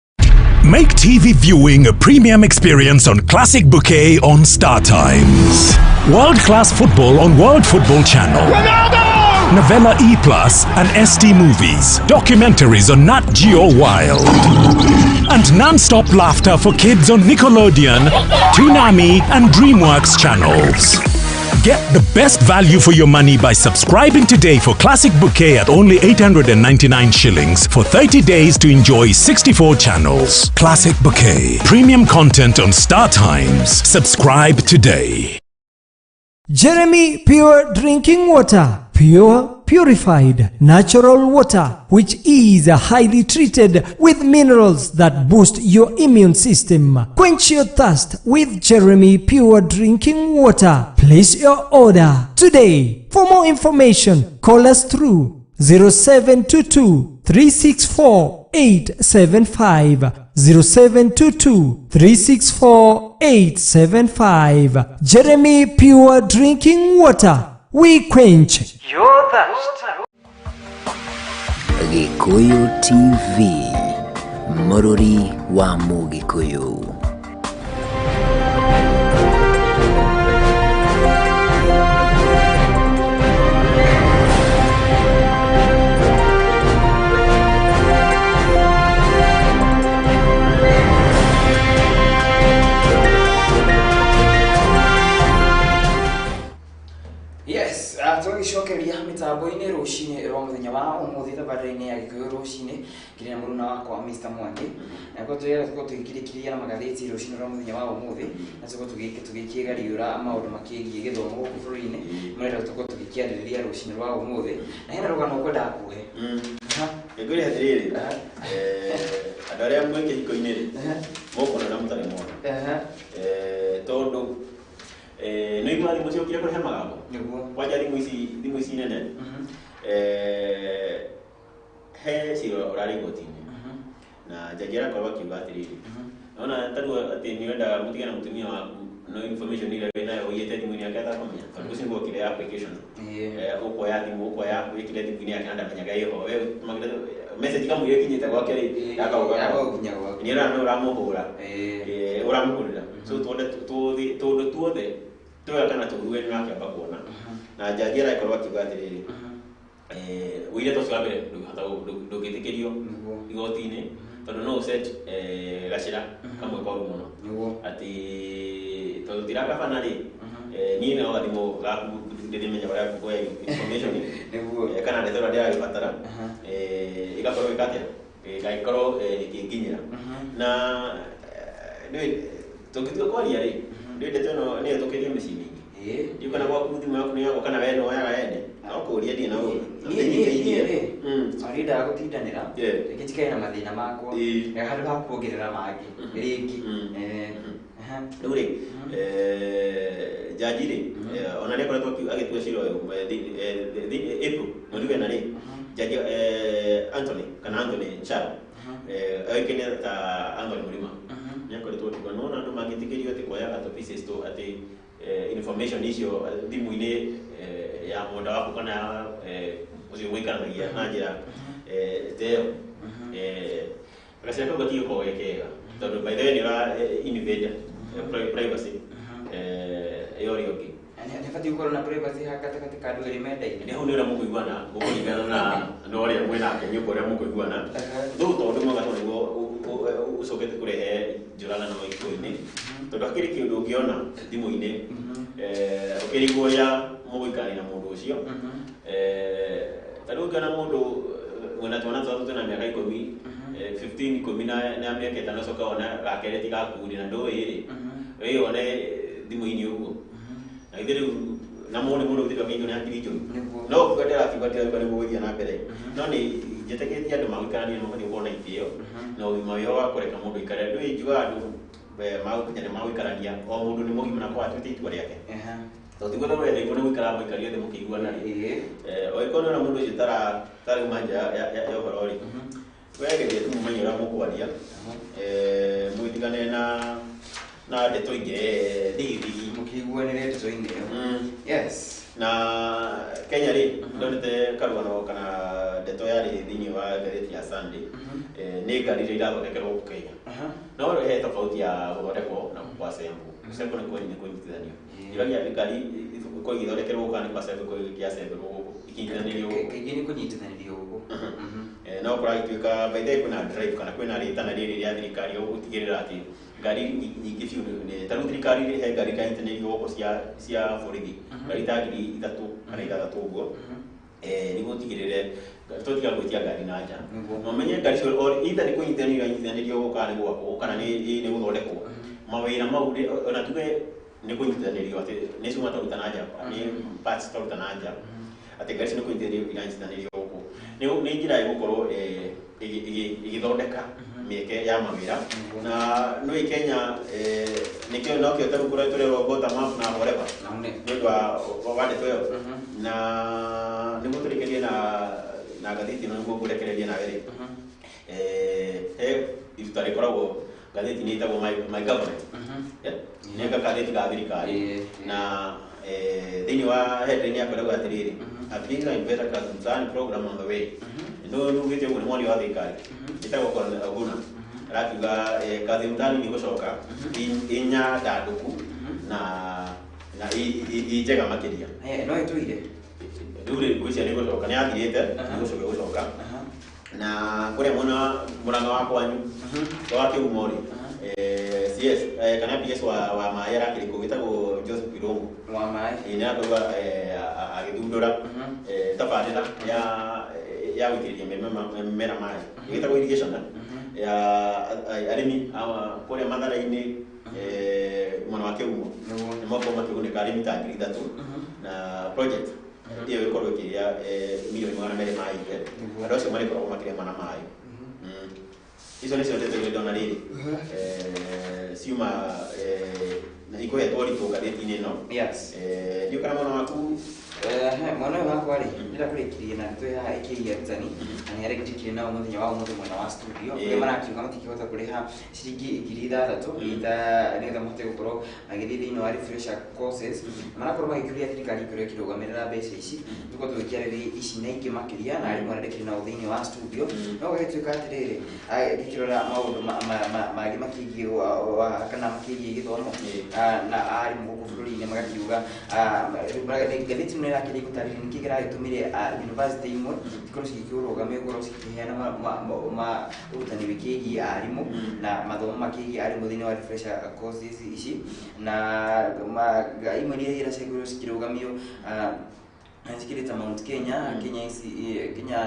Speaker 7: Make TV viewing a premium experience on Classic Bouquet on Star Times. World class football on World Football Channel. Ronaldo! Novella E Plus and ST Movies. Documentaries on Nat Geo Wild. And non-stop laughter for kids on Nickelodeon, Toonami and DreamWorks channels. Get the best value for your money by subscribing today for Classic Bouquet at only 899 shillings for 30 days to enjoy 64 channels. Classic Bouquet. Premium content on Star Times. Subscribe today.
Speaker 5: Jeremy Pure Drinking Water. Pure, purified, natural water, which is highly treated with minerals that boost your immune system. Quench your thirst with Jeremy Pure Drinking Water. Place your order today. For more information, call us through 0722 364 875, 0722 364 875. Jeremy Pure Drinking Water. We quench your thirst.
Speaker 3: Gikuyu TV, Mũrũri wa Mũgĩkũyũ.
Speaker 1: Yes, tũgĩcokeria mĩtambo-inĩ rũcinĩ rwa mũthenya wa ũmũthĩ, tabarĩra-inĩ ya Gĩkũyũ rũcinĩ, nginya na mũruna wakwa Mr. Mwangi, na kwa tũrĩa tũgĩkirĩkĩria na magathĩti rũcinĩ rwa mũthenya wa ũmũthĩ, na tũkorwo tũgĩkĩgariũra maũndũ makĩgiĩ gĩthomo gũkũ bũrũri-inĩ marĩa tũkorwo tũgĩkĩarĩrĩria rũcinĩ rwa ũmũthĩ, na hena rũgano ngwendaga kũhe.
Speaker 2: Ngwĩre atĩrĩrĩ, andũ arĩa mwĩ kĩhiko-inĩ rĩ, mũkuona na mũtarĩ mona. Tondũ nĩ igua thimũ ciokire kũrehe magambo.
Speaker 1: Nĩguo.
Speaker 2: Kwanja thimũ ici nene, he cira ũrarĩ igoti-inĩ na jaji arakorwo akiuga atĩrĩrĩ, nona tarĩu atĩ nĩ wendaga mũtige na mũtumia waku, no information ĩrĩa wĩ nayo ũiyĩte thimũ-inĩ yake atakũmenya, tondũ ũcio nĩguo okire application. Ũkuoya thimũ, ũkuoya wĩkĩre thimũ-inĩ yake na ndamenyaga ĩho, we ũtũmagĩra message kamũira ĩkinyĩte gwake rĩ, yakauga
Speaker 1: Yakauga gwake.
Speaker 2: Nĩ ũra ũramũhũra. Ũramũhũrĩra, so tũndũ tuothe twega kana tũru we nĩũrakĩamba kuona, na jaji arakorwo akiuga atĩrĩrĩ, ũira ta ũcio wa mbere ndũngĩhota ndũngĩtĩkĩrio igoti-inĩ, tondũ no ũset gacĩra kamwe koru mũno, atĩ tondũ tirakabana rĩ, niĩ no gathimũ gaku ndĩrĩmenya ũrĩa kuoya information kana ndeto ĩrĩa ndĩragĩbatara, ĩgakorwo ĩka atĩa, ĩgagĩkorwo ĩkĩnginyĩra, na ndũĩ tũngĩtua kwaria rĩ, ndũĩ ndeto ĩno nĩ ĩtũkĩrie mĩciĩ mĩingĩ. Ndiũ kana gwaku thimũ yaku nĩ yagwo kana we nĩwoyaga ene no kũũria ndirĩ na ũru.
Speaker 1: Niĩ rĩ arĩndaga gũtindanĩra reke njikare na mathĩna makwa handũ ha kuongerera mangĩ rĩngĩ.
Speaker 2: Rĩu rĩ jaji rĩ ona nĩ akoretwo agĩtua cira ũyũ April mweri wena rĩ jaji Anthony kana Anthony Ncharo oĩkaine ta Anthony Mũrima nĩ akoretwo akiuga nĩwona andũ mangĩtĩkĩrio atĩ kuoyaga tũ pieces tũ atĩ information icio thimũ-inĩ ya mwenda waku kana ya ũcio mũikaranagia na njĩra ta ĩyo gacĩra kau gatigũkorwo ge kega tondũ by the way nĩ ũra invade privacy ya ũrĩa ũngĩ.
Speaker 1: Nĩ batiĩ gũkorwo na privacy ha gatagatĩ ka andũ erĩ mendaine.
Speaker 2: Nĩ hau nĩ ũrĩa mũkũiguana gũkũringana na ũrĩa mwĩnake nyũmba ũrĩa mũkũiguana rĩu tondũ mwega to nĩguo ũcokete kũrehe njũragano gĩkũyũ-inĩ tondũ hakĩrĩ kĩũndũ ũngĩona thimũ-inĩ ũkĩrigwo ũrĩa mũgũikarania na mũndũ ũcio ta rĩu ũngĩona mũndũ mwĩna twana tũtatũ twĩna mĩaka 10 15 10 na mĩaka 5 ũcoke wone gakerĩ ti gaku rĩ na ndũĩ rĩ wĩyone thimũ-inĩ ũguo na ithe rĩu na mũndũ mũndũ gũtirĩ akĩnyitwo nĩ hakiri njũru no kuga ndĩrakiuga ndĩrauga nĩguo gũthiĩ na mbere no nĩ njĩtĩkĩtie andũ magũikarania nĩ mabatiĩ gũkorwo na itĩo na ũgima wega wa kũreka mũndũ aikare ndũĩ njugaga andũ magũkinya nĩ magũikarania o mũndũ nĩ mũgima na korwo atuĩte itua rĩake tondũ tiguo na wenda iguo nĩ gũikara mũikarie thĩ mũkĩiguana rĩ ũngĩkorwo nĩ ũrĩa mũndũ ũcio tarauma nja ya ũhoro rĩ wegerie tu mũmenye ũrĩa mũkwaria mũgĩtigane na ndeto ingĩ thigithigi
Speaker 1: mũkĩiguanĩre ndeto-inĩ ĩyo. Yes.
Speaker 2: Na Kenya rĩ ndonete karũgano kana ndeto yarĩ thĩinĩ wa ngathĩti ya Sunday nĩ ngari iria irathondekerwo gũkũ Kenya no he tofauti ya gũthondekwo na gũassemble gũassemble nĩ kũnyitithanio njũragia ngari ĩkorwo ĩgĩthondekerwo gũkũ kana nĩ kũassemble ĩkorwo ĩkĩassemble gũkũ ikinyitithanĩrio gũkũ.
Speaker 1: Kaingĩ nĩ kũnyitithanĩrio gũkũ.
Speaker 2: No kũragĩtuĩka by the way kwĩna drive kana kwĩna rĩtana rĩrĩ rĩa thirikari ya gũtigĩrĩra atĩ ngari nyingĩ biũ ta rĩu thirikari he ngari iranyitanĩirio gũkũ cia borithi ngari ta 3600 ũguo nĩguo ũtigĩrĩre tũtiga gwĩtia ngari na nja na ũmenye ngari icio either nĩ kũnyitithanĩrio iranyitithanĩrio gũkũ kana nĩ gwakwo kana nĩ gũthondekwo mawĩra mau ona tuge nĩ kũnyitithanĩrio atĩ nĩ cuma twaruta na nja nĩ parts twaruta na nja atĩ ngari icio nĩ kũnyitithanĩrio iranyitithanĩrio gũkũ nĩ njĩra ĩgũkorwo ĩgĩthondeka mĩeke ya mawĩra na nĩ Kenya nĩkĩo nokĩo tarĩu kũrĩa tũrerwo bottom up na whatever nĩ ũndũ wa ndeto ĩyo na nĩguo tũrĩkĩrie na ngathĩti ĩno nĩguo ngũrekererie nawe rĩ he iruta rĩkoragwo ngathĩti-inĩ ĩtagwo My Government nĩ gathĩti ga thirikari na thĩinĩ wa headline yako ĩrauga atĩrĩrĩ a bigger and better Kazi Mtaani program on the way no nugĩte ũguo nĩ mwaria wa thirikari ĩtagwo Colin Oguna arakiuga Kazi Mtaani nĩ gũcoka ĩnyandandũku na ĩ njega makĩria.
Speaker 1: No ĩtũire
Speaker 2: rĩu rĩ ngwĩciria nĩ gũcoka nĩ yathirĩte nĩ gũcoka gũcoka na kũrĩa mwena Mũrang'a wa kwanyu wa Kĩhumo rĩ CS kana PS wa maĩ arakĩrĩ kũu wĩtagwo Joseph Irungu
Speaker 1: wa maĩ
Speaker 2: nĩ arakorwo agĩthundũra tabarĩra ya gũitĩrĩria mĩmera maĩ ĩgĩtagwo irrigation ya arĩmi kũrĩa Mathare-inĩ mwena wa Kĩhumo nĩ makorwo makĩgunĩka arĩmi ta 3,000 na project ĩyo ĩkorwo ĩkĩrĩa 200 million ma ithe andũ acio marĩkoragwo makĩrĩma na maĩ. Icio nĩcio ndeto iria ndona rĩrĩ ciuma na ikũhetwo ũritũ ngathĩti-inĩ ĩno.
Speaker 1: Yes.
Speaker 2: Ndiũ kana mwana waku
Speaker 1: Mwana ũyũ wakwa rĩ ndĩrenda kũrĩkĩria na ndeto haha ĩkĩgiĩ arutani na nĩ arĩa njĩkire nao mũthenya wa ũmũthĩ mwena wa studio kũrĩa marakiuga matingĩhota kũrĩha ciringi 6,000 ita nĩgetha mahote gũkorwo magĩthiĩ thĩinĩ wa refresher courses marakorwo magĩkĩũria thirikari ĩkorwo ĩkĩrũgamĩrĩra mbeca ici tũkorwo tũgĩkĩarĩrĩria ici na ingĩ makĩria na arimũ arĩa ndĩkĩrĩ nao thĩinĩ wa studio no gũgĩtuĩka atĩrĩrĩ ngĩkĩrora maũndũ mangĩ makĩgiĩ kana makĩgiĩ gĩthomo na arimũ gũkũ bũrũri-inĩ magakiuga ngathĩti ĩno ĩrakĩria gũtarĩria nĩkĩ kĩragĩtũmire university imwe cikorwo cigĩkĩũrũgamia gũkorwo cikĩheana ũrutani wĩkĩgiĩ arimũ na mathomo makĩgiĩ arimũ thĩinĩ wa refresher courses ici na imwe iria iraciagĩrĩirwo cikĩrũgamio cikĩrĩ ta Mount Kenya Kenya ici Kenya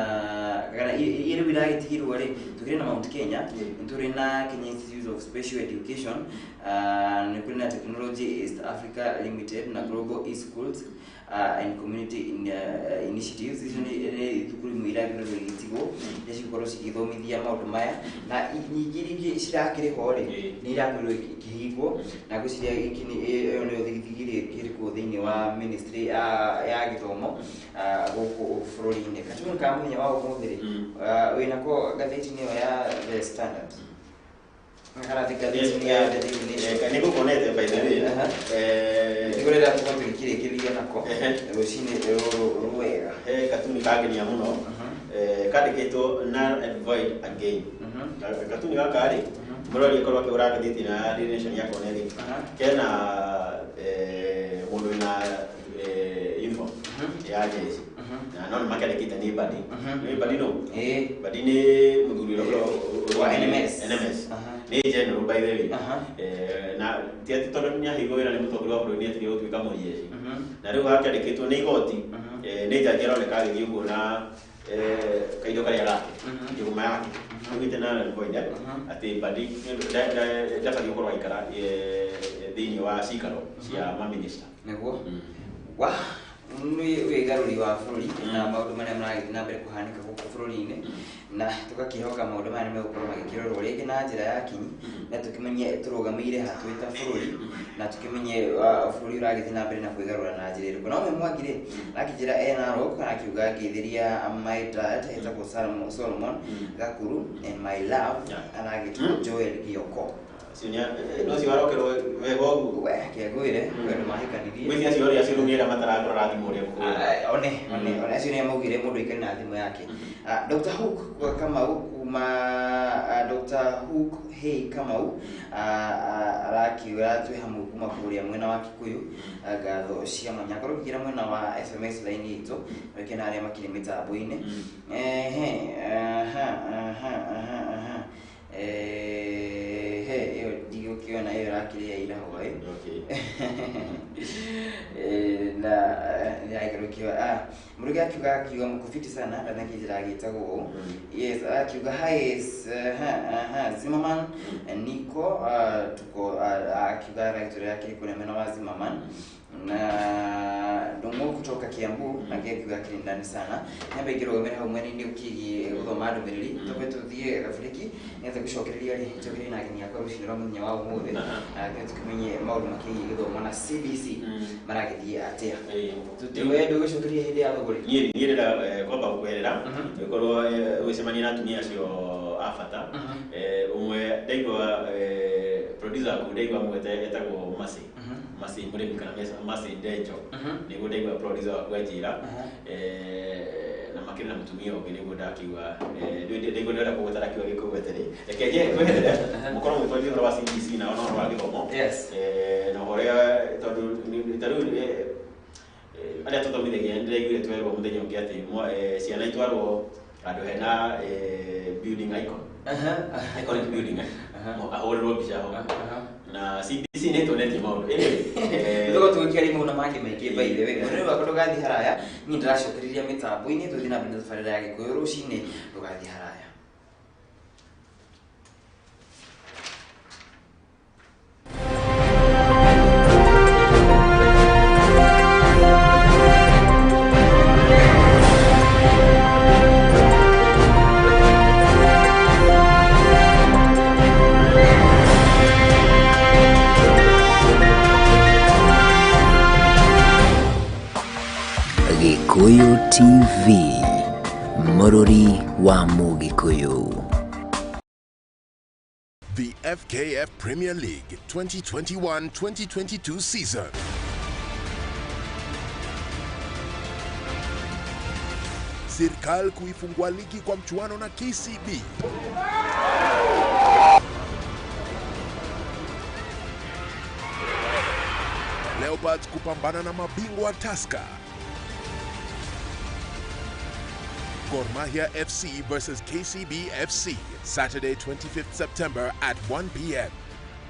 Speaker 1: kana iria rĩu iragĩtigirwo rĩ tũkĩrĩ na Mount Kenya nĩ tũrĩ na Kenya Institute of Special Education nĩ kũrĩ na Technology East Africa Limited na Global e-schools and community initiatives. Icio nĩ thukuru imwe iragĩrĩrwo igĩtigwo iria cigũkorwo cigĩthomithia maũndũ maya, na nyingĩ rĩngĩ cirakĩrĩ ho rĩ, nĩ irakorirwo ikĩhingwo, na ngwĩciria gĩkĩ nĩ ĩyo nĩyo thigithigi ĩrĩa ĩkĩrĩ thĩinĩ wa ministry ya gĩthomo gũkũ bũrũri-inĩ. Katuni ka mũthenya wa ũmũthĩ rĩ, wĩnako ngathĩti-inĩ ĩyo ya The Standard kana ngathĩti-inĩ ya The Daily Nation?
Speaker 2: Nĩ ngũkuonete, by the way.
Speaker 1: Nĩguo rĩrĩa tũkorwo tũgĩkĩrĩkĩrĩria nako rũcinĩ rũrũ rwega.
Speaker 2: He katuni kangenia mũno, kandĩkĩtwo "Null and void again". Katuni gaka rĩ, mũrori akorwo akĩgũra ngathĩti na Daily Nation yakone rĩ, kena mũndũ wĩna uniform ya jeshi, na no nĩ makĩandĩkĩte nĩ Badi. Nĩ Badi no?
Speaker 1: Ĩĩ.
Speaker 2: Badi nĩ mũthuri ũrĩa
Speaker 1: wa NMS.
Speaker 2: NMS. Nĩ general, by the way. Na ti atĩ tondũ nĩ aheirwo wĩra nĩ mũtongoria wa bũrũri nĩ atigire gũtuĩka mũjeshi. Na rĩu hakĩandĩkĩtwo nĩ igoti, nĩ jaji aroneka agĩthiĩ ũguo na kaindo karĩa gake, njũgũma yake, augĩte na null and void, atĩ Badi ndabatiĩ gũkorwo agĩikara thĩinĩ wa cikaro cia maminista.
Speaker 1: Nĩguo wa nĩ wĩgarũri wa bũrũri na maũndũ marĩa maragĩthiĩ na mbere kũhanĩka gũkũ bũrũri-inĩ, na tũgakĩhoka maũndũ maya nĩ megũkorwo magĩkĩrorwo rĩngĩ na njĩra ya kinyi, na tũkĩmenye tũrũgamĩire ha twĩ ta bũrũri, na tũkĩmenye bũrũri ũragĩthiĩ na mbere na kwĩgarũra na njĩra ĩrĩkũ. No we Mwangi rĩ, akĩnjĩra e Narok, akiuga ngĩthĩria my dad etagwo Solomon Gakuru and my love aragĩtwo Joel Gioko.
Speaker 2: No cio arokerwo wega ũguo.
Speaker 1: We kĩangwĩre kwĩ andũ mahikanirie.
Speaker 2: Gwĩcia acio rĩ, acio rĩu nĩ arĩa matarakorora thimũ ũrĩa mũkũhũra.
Speaker 1: One acio nĩ maugire mũndũ aikare na thimũ yake. Dr. Hook Kamau kuma Dr. Hook Hey Kamau arakiuga twĩ hamwe kuma kũrĩa mwena wa Kikuyu. Ngatho cia mwanya korwo ũkĩingĩra mwena wa SMS line itũ weke na arĩa makĩrĩ mĩtambo-inĩ. Ehe, aha, aha, aha, aha. He ĩyo ndigũkĩona, ĩyo ĩrakĩrĩ ya ira hwaĩ. Na nĩragarũkiwa mũrugi akiuga mkufiti sana ndanakĩnjĩra agĩtagwo ũũ. Yes, akiuga hi is ha Zimmerman Nico, tuko akiuga aragĩtũrĩra akĩrĩ kũrĩa mwena wa Zimmerman, na Ndung'u kutoka Kiambu na akiuga akĩrĩ ndani sana. Nyambe ingĩrũgamĩra hau mwena-inĩ ũkĩgiĩ gũthoma ndũmĩrĩri, twambe tũthiĩ gaburiki nĩgetha gũcokereria rĩ, njokererie na ageni akwa rũcinĩ rwa mũthenya wa ũmũthĩ, nĩgetha tũkĩmenye maũndũ makĩgiĩ gĩthomo na CBC maragĩthiĩ atĩa. We ndũgũcokeria hĩndĩ ya thũgũrĩ.
Speaker 2: Niĩ ndĩrenda kwamba gũkwerera ũkorwo ũgĩcemania na atumia acio a bata. Ũmwe ndaigua producer waku, ndaigua mwete etagwo Mercy, Mercy Mũrĩmi kana Mercy Ndenjo, nĩguo ndaigua producer waku anjĩra, na makĩrĩ na mũtumia ũngĩ nĩguo ndakiuga ndaigua ndĩrenda kũgweta, ndakiuga gĩkũgwete rĩ, reke nje kweherera mũkorwo mũgĩtwarithia ũhoro wa CBC na ona ũhoro wa gĩthomo na ũrĩa tondũ ta rĩu arĩa tũthomithagia, nĩndĩraiguire twerwo mũthenya ũngĩ atĩ ciana itwarwo handũ hena building icon, iconic building, ahũrĩrwo mbica ho, na CBC nĩ ĩtuonetie maũndũ. Anyway,
Speaker 1: Tũkorwo tũgĩkĩaria maũndũ mangĩ maingĩ, by the way mũnene wakwa, ndũgathiĩ haraya, niĩ ndĩracokereria mĩtambo-inĩ, tũthiĩ na mbere na tabarĩra ya Gĩkũyũ rũcinĩ, ndũgathiĩ haraya.
Speaker 3: Gikuyu TV, Mũrũri wa Mũgĩkũyũ.
Speaker 4: The FKF Premier League 2021-2022 season. Serikali kuifungua ligi kwa mchuano na KCB. Leopards kupambana na mabingwa Tusker. Gor Mahia FC versus KCB FC, Saturday 25th September at 1 p.m.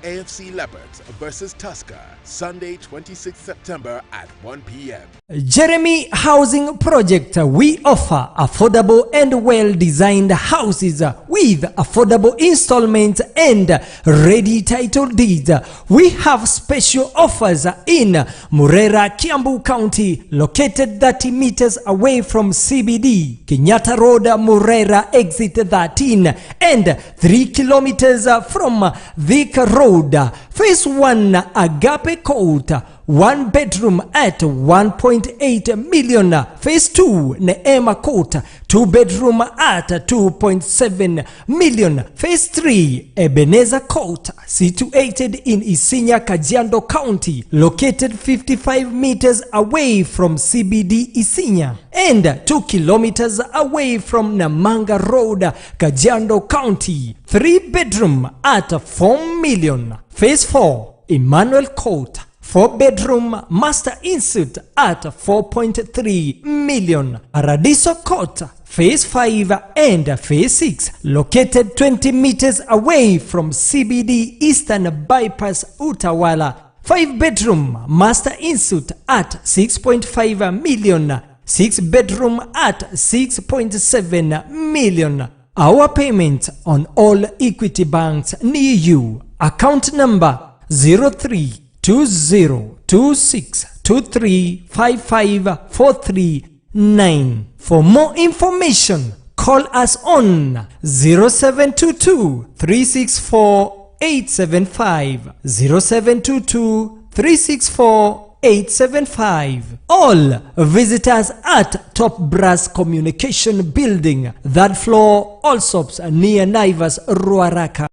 Speaker 4: AFC Leopards versus Tusker, Sunday 26th September at 1 p.m.
Speaker 5: Jeremy Housing Project. We offer affordable and well designed houses with affordable installments and ready title deeds. We have special offers in Murera, Kiambu County, located 30 meters away from CBD, Kenyatta Road, Murera, exit 13, and 3 kilometers from Thika Road. Phase 1, Agape Court, one bedroom at 1.8 million. Phase 2, Neema Court, two bedroom at 2.7 million. Phase 3, Ebenezer Court, situated in Isinya, Kajiado County, located 55 meters away from CBD Isinya and 2 kilometers away from Namanga Road, Kajiado County. 3 bedroom at 4 million. Phase 4, Emmanuel Court, 4 bedroom master ensuite at 4.3 million. Paradiso Court, Phase 5 and Phase 6, located 20 meters away from CBD Eastern Bypass, Utawala. 5 bedroom master ensuite at 6.5 million. 6 bedroom at 6.7 million. Our payment on all Equity banks near you. Account number 032026235543. For more information, call us on 0722 364 875, 0722 364 875. All visitors at Top Brass Communication Building, third floor, Allsops, near Naivas, Ruaraka.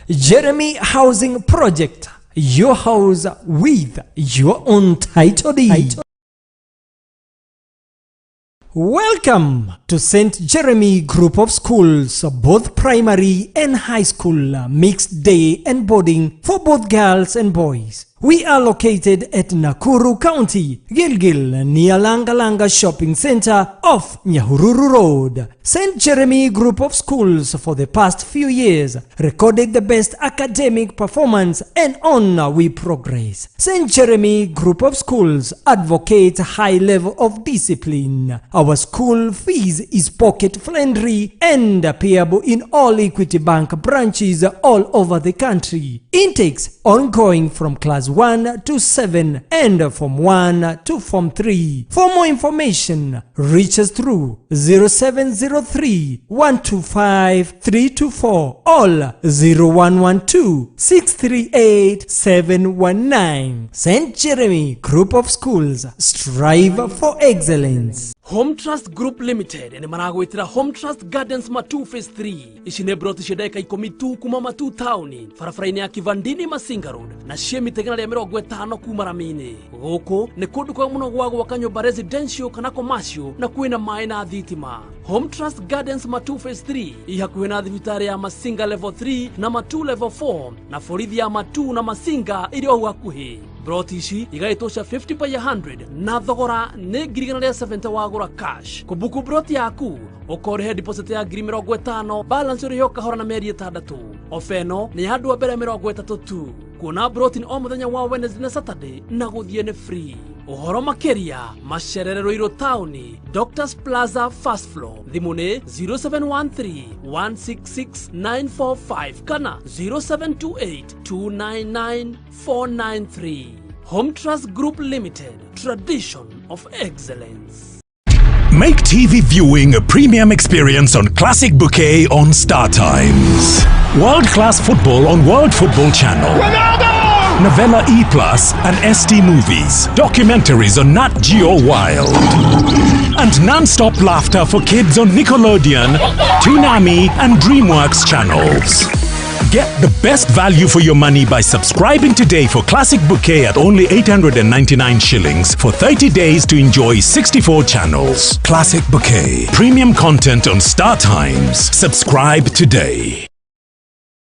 Speaker 5: Jeremy Housing Project, your house with your own title deed. Welcome to St. Jeremy Group of Schools, both primary and high school, mixed day and boarding for both girls and boys. We are located at Nakuru County, Gilgil, near Langalanga Shopping Center off Nyahururu Road. St. Jeremy Group of Schools for the past few years recorded the best academic performance, and on we progress. St. Jeremy Group of Schools advocates high level of discipline. Our school fees is pocket friendly and payable in all Equity Bank branches all over the country. Intakes ongoing from class 1 to 7 and from 1 to Form 3. For more information, reach us through 0703 125 324 or 0112 638 719. St. Jeremy Group of Schools, strive for excellence.
Speaker 6: Home Trust Group Limited nĩ maragwĩtĩra Home Trust Gardens Matu Phase 3. Ici nĩ broti cia ndagĩka 10 tu kuma Matu taũni, barabara-inĩ ya Kivandini Masinga Road, na ciĩ mita 150 kuma rami-inĩ. Gũkũ nĩ kũndũ kwega mũno gwa gwaka nyũmba residential kana commercial, na kwĩna maĩ na thitima. Home Trust Gardens Matu Phase 3 i hakuhĩ na thibitarĩ ya Masinga Level 3 na Matu Level 4, na borithi ya Matu na Masinga ĩrĩ o hau hakuhĩ. Broti ici igaĩtwo cia 50 by 100 na thogora nĩ 170,000 wagũra cash. Kũbuku broti yaku ũkorĩhe deposit ya 50,000, balance ũrĩhe o kahora na mĩeri 6. Ofa ĩno nĩ ya andũ a mbere 30 tu. Kuona broti nĩ o mũthenya wa Wednesday na Saturday, na gũthiĩ nĩ free. Ũhoro makĩria, macerere Ruiru taũni, Doctors Plaza, first floor. Thimũ nĩ 0713 166 945 kana 0728 299 493. Home Trust Group Limited, tradition of excellence.
Speaker 7: Make TV viewing a premium experience on Classic Bouquet on Star Times. World class football on World Football Channel. Ronaldo! Novella E Plus and ST Movies. Documentaries on Nat Geo Wild. And non-stop laughter for kids on Nickelodeon, Toonami and DreamWorks channels. Get the best value for your money by subscribing today for Classic Bouquet at only 899 shillings for 30 days to enjoy 64 channels. Classic Bouquet. Premium content on Star Times. Subscribe today.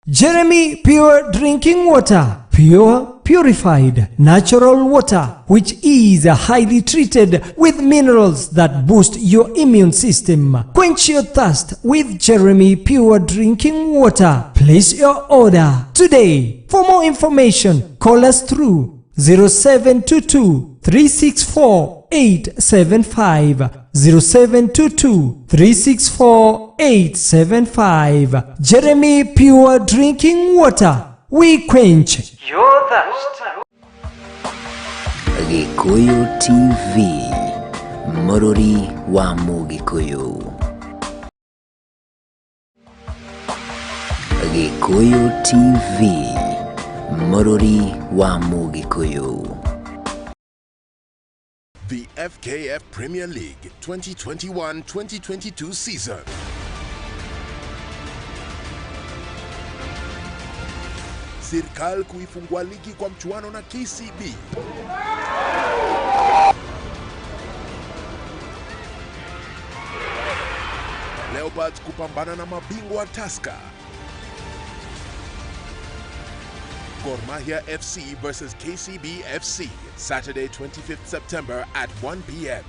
Speaker 5: Jeremy Pure Drinking Water. Pure purified natural water, which is highly treated with minerals that boost your immune system. Quench your thirst with Jeremy Pure Drinking Water. Place your order today. For more information, call us through 0722 364 875, 0722 364 875. Jeremy Pure Drinking Water. We quench your thirst.
Speaker 3: Gikuyu TV, Mũrũri wa Mũgĩkũyũ. Gikuyu TV, Mũrũri wa Mũgĩkũyũ.
Speaker 4: The FKF Premier League 2021-2022 season. Sirkal kuifungua ligi kwa mchuano na KCB. Leopards kupambana na mabingwa Tusker. Gor Mahia FC versus KCB FC, Saturday 25th September at 1 p.m.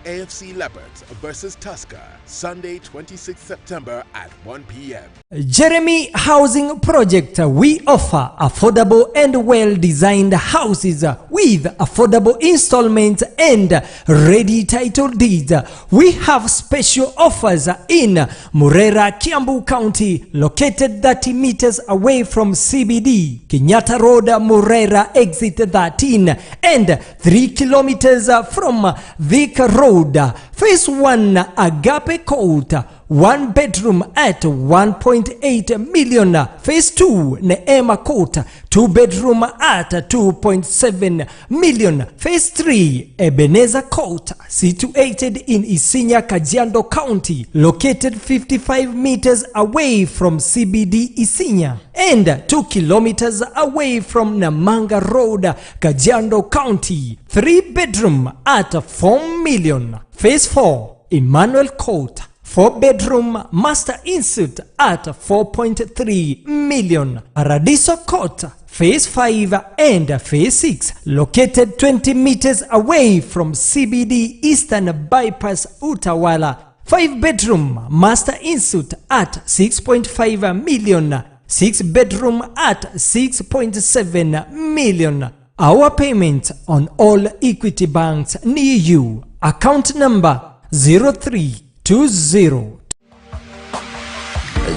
Speaker 4: AFC Leopards versus Tusker, Sunday 26th September at 1 p.m.
Speaker 5: Jeremy Housing Project. We offer affordable and well-designed houses with affordable installments and ready title deeds. We have special offers in Murera, Kiambu County, located 30 meters away from CBD, Kenyatta Road, Murera, exit 13, and 3 kilometers from Thika Road. Phase 1, Agape Court, 1 bedroom at 1.8 million. Phase 2, Neema Court, 2 bedroom at 2.7 million. Phase 3, Ebenezer Court, situated in Isinya, Kajiado County, located 55 meters away from CBD Isinya and 2 kilometers away from Namanga Road, Kajiado County. 3 bedroom at 4 million. Phase 4, Emmanuel Court, 4 bedroom master ensuite at 4.3 million. Paradiso Court, Phase 5 and Phase 6, located 20 meters away from CBD Eastern Bypass Utawala. 5 bedroom master ensuite at 6.5 million. 6 bedroom at 6.7 million. Our payment on all Equity banks near you. Account number 0320.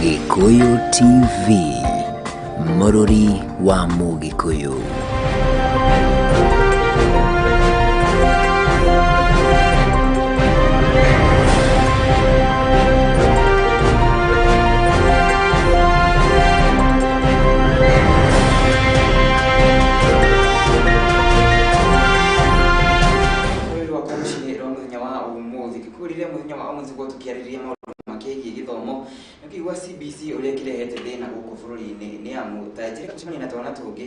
Speaker 3: Gikuyu TV, Mũrũri wa Mũgĩkũyũ.
Speaker 1: Rũrĩrĩ rwakwa rũcinĩ rwa mũthenya wa ũmũthĩ, ngĩkwĩrire mũthenya wa ũmũthĩ gũkorwo tũkĩarĩrĩria maũndũ makĩgiĩ gĩthomo, nĩkĩigua CBC ũrĩa kĩrehete thĩna gũkũ bũrũri-inĩ, nĩ amu ta njĩra gũcemania na twana tũngĩ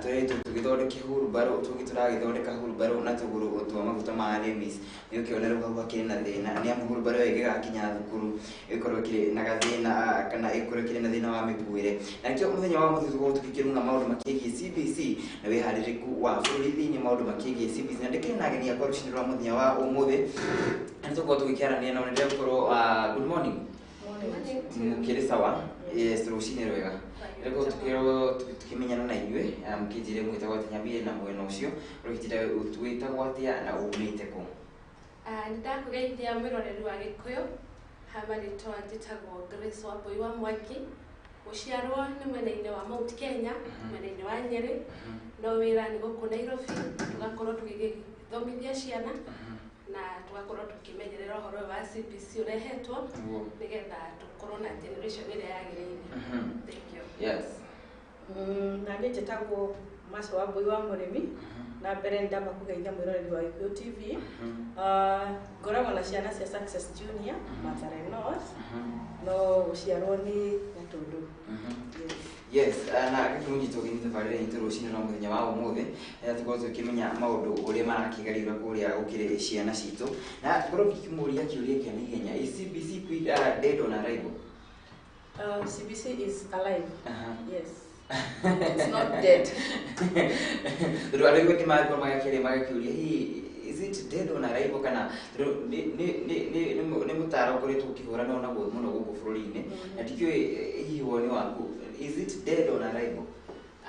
Speaker 1: tũretwo tũgĩthondeke hurumbarũ, tũngĩ tũragĩthondeka hurumbarũ na tũgũrũ twa maguta ma Lemis. Nĩ ũkĩona rĩu hau hakĩrĩ na thĩna, nĩ amu hurumbarũ ĩyo ĩngĩgakinya thukuru ĩkorwo ĩkĩrĩ na gathĩna, kana ĩkorwo ĩkĩrĩ na thĩna wa mĩkuĩre. Na nĩkĩo mũthenya wa ũmũthĩ tũgũkorwo tũgĩkĩrung'a maũndũ makĩgiĩ CBC na wĩharĩrĩku wa bũrũri thĩinĩ maũndũ makĩgiĩ CBC, na ndĩkĩrĩ na ageni akwa rũcinĩ rwa mũthenya wa ũmũthĩ, na nĩ tũgũkorwo tũgĩkĩaranĩria nao. Nĩ ndĩragũkorwo, good morning, mũkĩrĩ sawa? Yes, rũcinĩ rwega. Rĩu tũkĩrwo tũkĩmenyana na inyuĩ, mũkĩnjĩre mwĩtagwo atĩa, nyambie na mwena ũcio ũrĩkĩtire, wĩtagwo atĩa na umĩte kũ?
Speaker 8: Nĩndakũgeithia mwĩroreri wa Gĩkũyũ. Ha marĩtwa njĩtagwo Grace Wambui wa Mwangi. Gũciarwo nĩ mwena-inĩ wa Mount Kenya, mwena-inĩ wa Nyeri, no wĩra nĩ gũkũ Nairobi. Tũgakorwo tũgĩthomithia ciana na tũgakorwo tũkĩmenyerera ũhoro ũyũ wa CBC ũrehetwo, nĩgetha tũkorwo na generation ĩrĩa yagĩrĩire. Thank you.
Speaker 1: Yes.
Speaker 9: Na niĩ njĩtagwo Maco wa Mbui wa Mũrĩmi. Na mbere ndamba kũgeithia mwĩroreri wa Gĩkũyũ TV. Ngoragwo na ciana cia Success Junior, Mathare North, no gũciarwo nĩ Gatũndũ.
Speaker 1: Yes, na gĩkĩmũnyitwo ũgeni tabarĩra itũ rũcinĩ rwa mũthenya wa ũmũthĩ, tũkorwo tũkĩmenya maũndũ ũrĩa marakĩgarĩrwo kũrĩa gũkĩrĩ ciana citũ, na ngorwo ngĩkĩmũria kĩũria kĩa naihenya, is CBC dead on arrival?
Speaker 9: CBC is alive. Yes. It's not dead.
Speaker 1: Tondũ andũ aingĩ magĩkorwo magakĩaria magakĩũria, hihi is it dead on arrival, kana tondũ nĩ mũtaro ũkoretwo ũkĩhũranwo naguo mũno gũkũ bũrũri-inĩ, na ndikĩũĩ hihi woni waku, is it dead on arrival?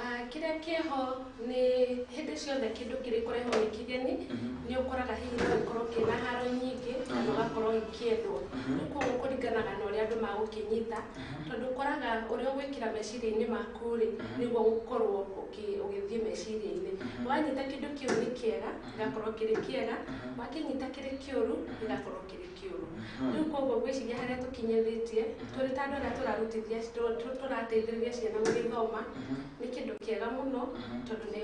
Speaker 8: Ah, kĩrĩa kĩho nĩ hĩndĩ ciothe kĩndũ kĩrĩ kũrehwo nĩ kĩgeni, nĩ ũkoraga hihi no gĩkorwo kĩna haro nyingĩ kana ũgakorwo gĩkĩendwo. Rĩu koguo kũringanaga na ũrĩa andũ magũkĩnyita, tondũ ũkoraga ũrĩa ũgwĩkĩra meciria-inĩ maku rĩ, nĩguo gũkorwo ũgĩthiĩ meciria-inĩ. Wanyita kĩndũ kĩu nĩ kĩega, gĩgakorwo kĩrĩ kĩega, wakĩnyita kĩrĩ kĩũru, gĩgakorwo kĩrĩ kĩũru. Rĩu koguo ngwĩciria harĩa tũkinyĩrĩtie tũrĩ ta andũ arĩa tũrarutithia, tũrateithĩrĩria ciana gũgĩthoma, nĩ kĩndũ kĩega mũno, tondũ nĩ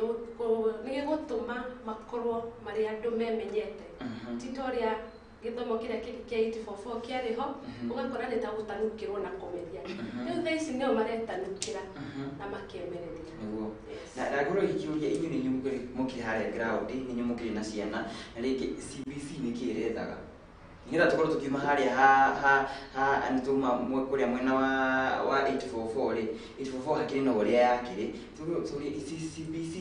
Speaker 8: gĩgũtũma makorwo marĩ andũ memenyete, ti ta ũrĩa gĩthomo kĩrĩa kĩngĩ kĩa 844 kĩarĩ ho, ũgakora nĩ ta gũtanukĩrwo na kũmeria. Rĩu thaa ici nĩo maretanukĩra na makemereria.
Speaker 1: Nĩguo.
Speaker 8: Yes.
Speaker 1: Na ngorwo ikĩũria, inyuĩ nĩ inyuĩ mũkĩrĩ harĩa ground, nĩ inyuĩ mũkĩrĩ na ciana, na rĩngĩ CBC nĩ kĩĩ ĩrethaga nĩgetha tũkorwo tũkiuma harĩa ha nĩ tuma kũrĩa mwena wa 844 rĩ, 844 hakĩrĩ na ũrĩa yakĩrĩ, tũrie ici CBC,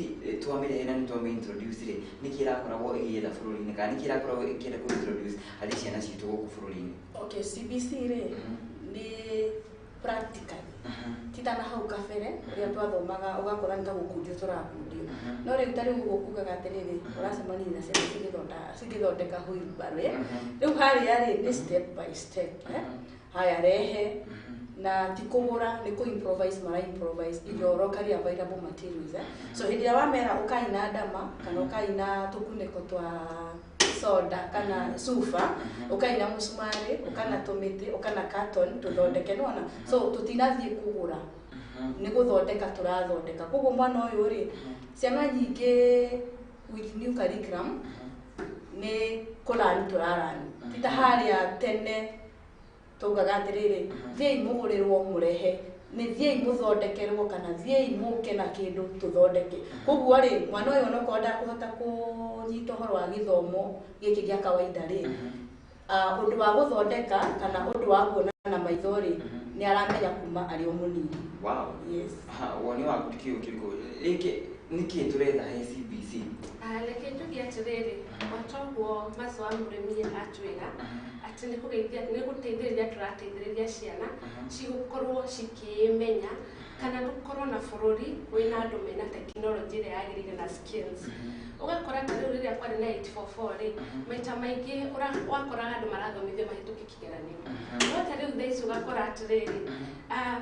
Speaker 1: twamĩrehe na nĩ twamĩ introduce rĩ, nĩkĩ ĩrakoragwo ĩgĩetha bũrũri-inĩ, kana nĩkĩ ĩrakoragwo ĩkĩenda kũ introduce harĩ ciana citũ gũkũ bũrũri-inĩ?
Speaker 9: Okay, CBC rĩ, nĩ practical, ti ta na hau kabere ũrĩa twathomaga ũgakora nĩ ta gũkundio tũrakundio. No rĩu ta rĩu ũguo kugaga atĩrĩrĩ, ũracemania na ciana cigĩthondeka wheelbarrow, eh? Rĩu harĩa rĩ, nĩ step by step, eh? Haya, rehe, na ti kũgũra, nĩ kũ improvise, mara improvise indo locally available materials, eh? So hĩndĩ ĩrĩa wamera ũkai na ndama kana ũkai na tũkunĩko twa soda kana cuba, ũkai na mũcumarĩ, ũkana tũmĩtĩ, ũkana carton, tũthondeke, nĩwona? So tũtinathiĩ kũgũra, nĩ gũthondeka tũrathondeka. Koguo mwana ũyũ rĩ, ciana nyingĩ with new curriculum nĩ kũrani tũrarani, ti ta harĩa tene taugaga atĩrĩrĩ, thiĩi mũgũrĩrwo mũrehe, nĩ thiĩi mũthondekerwo kana thiĩi mũke na kĩndũ tũthondeke. Koguo rĩ, mwana ũyũ onokorwo ndakũhota kũnyita ũhoro wa gĩthomo gĩkĩ gĩa kawaida rĩ, ũndũ wa gũthondeka kana ũndũ wa kuona na maitho rĩ, nĩ aramenya kuma arĩ o mũnini.
Speaker 1: Wow.
Speaker 9: Yes.
Speaker 1: Aha, woni waku ndikĩũĩ ũkĩrĩkũ, rĩngĩ nĩkĩ tũretha he CBC?
Speaker 8: Ah, reke njuge atĩrĩrĩ, o toguo Maco wa mũrĩmi atwĩra atĩ nĩ kũgeithia, nĩ gũteithĩrĩria tũrateithĩrĩria ciana cigũkorwo cikĩĩmenya, kana gũkorwo na bũrũri wĩna andũ mena tekinoronjĩ ĩrĩa yagĩrĩire na skills. Ũgakora ta rĩu rĩrĩa kwarĩ na 844 rĩ, maita maingĩ wakoraga andũ marathomithio mahĩtũke kĩgeranio, no ta rĩu thaa ici ũgakora atĩrĩrĩ,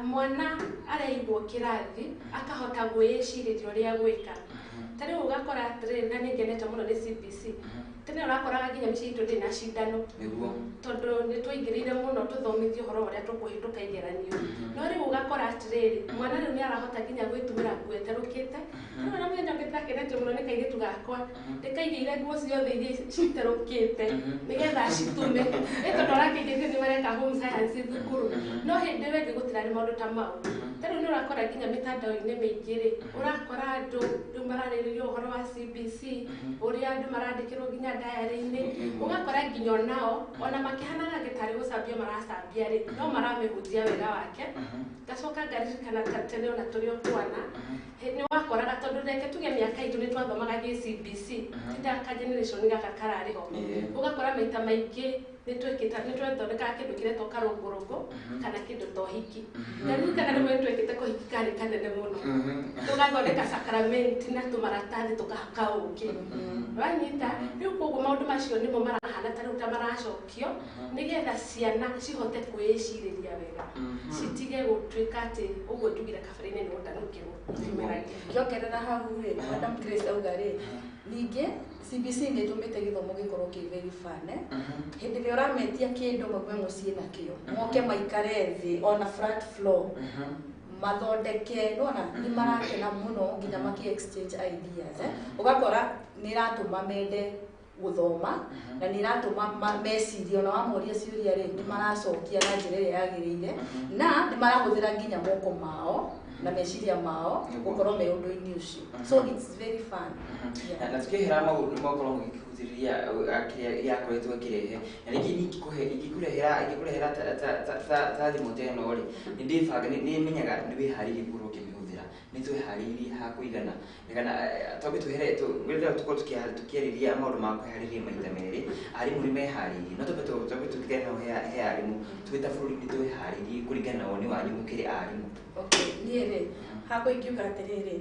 Speaker 8: mwana areigwo kĩrathi akahota gwĩcirĩria ũrĩa gwĩka. Ta rĩu ũgakora atĩrĩrĩ, na nĩ ngenete mũno nĩ CBC, tene ũrakoraga nginya mĩciĩ itũ ndĩrĩ na cindano, tondũ nĩ twaingĩrĩire mũno tũthomithio ũhoro wa ũrĩa tũkũhĩtũka igeranio. No rĩu ũgakora atĩrĩrĩ, mwana rĩu nĩ arahota nginya gwĩtumĩra nguo ĩterũkĩte. Rĩu ona mũthenya ũngĩ ndĩrakenetio mũno nĩ kairĩtu gakwa, ndĩkaigĩire nguo ciothe iria citerũkĩte nĩgetha acitume, ĩ tondũ arakĩingĩrire nĩ mareka home science thukuru. No hĩndĩ ĩyo ĩngĩ gũtirarĩ maũndũ ta mau. Ta rĩu nĩ ũrakora nginya mĩtandao-inĩ mĩingĩ rĩ, ũrakora andũ rĩu mararĩrĩria ũhoro wa CBC, ũrĩa andũ marandĩkĩrwo nginya diary-inĩ. Ũgakora nginya onao ona makĩhanaga tarĩ gũcambia maracambia rĩ, no maramĩhunjia wega wake. Ngacoka ngaririkana ta tene ona tũrĩ o twana, nĩ wakoraga, tondũ reke tuge mĩaka itũ nĩ twathomaga gĩ CBC, ti ta ka generation gaka kararĩ ho, ũgakora maita maingĩ nĩ twĩkĩta, nĩ twethondekaga kĩndũ kĩretwo karũngũrũngũ kana kĩndũ ta ũhiki. Ngaririkana rĩmwe nĩ twekĩte kũhiki karĩ kanene mũno, tũgathondeka sakramenti na tũmaratathi tũkahaka ũkĩ, wanyita? Rĩu koguo maũndũ macio nĩmo marahana ta rĩu ta maracokio nĩgetha ciana cihote kwĩĩcirĩria wega, citige gũtuĩka atĩ ũguo njugire kabere-inĩ nĩ gũtanukĩrwo cimeragia.
Speaker 9: Ngĩongerera hau rĩ, Madam Grace auga rĩ, ningĩ CBC nĩ ĩtũmĩte gĩthomo gĩkorwo kĩ very fun, eh? Hĩndĩ ĩrĩa ũrametia kĩndũ maume mũciĩ nakĩo, moke maikare thĩ ona flat floor mathondeke, nona nĩ marakena mũno nginya maki exchange ideas, eh? Ũgakora nĩ ĩratũma mende gũthoma na nĩ ĩratũma mecirie, ona wamoria ciũria rĩ, nĩ maracokia na njĩra ĩrĩa yagĩrĩire, na nĩ marahũthĩra nginya moko mao na meciria mao gũkorwo me ũndũ-inĩ ũcio. So it's very fun. Yeah.
Speaker 1: Na tukĩehera maũndũ makorwo mũgĩkĩhutĩrĩria kĩrĩa gĩakoretwo ĩkĩrehe, na rĩngĩ niĩ ingĩkũrehera ta thimũ ta ĩno rĩ, nĩ ndĩbanga, nĩ menyaga nĩ wĩharĩirie gũkorwo ũkĩmĩhũthĩra. Nĩ twĩharĩirie ha kũigana kana twambe twĩhere rĩrĩa tũkorwo tũkĩarĩria maũndũ ma kwĩharĩria maita merĩ, arimũ nĩ meharĩirie, no twambe tũtigane nao he arimũ. Twĩ ta bũrũri nĩ twĩharĩirie kũringana na woni wanyu mũkĩrĩ arimũ?
Speaker 9: Okay, niĩ rĩ, hakwa ingiuga atĩrĩrĩ,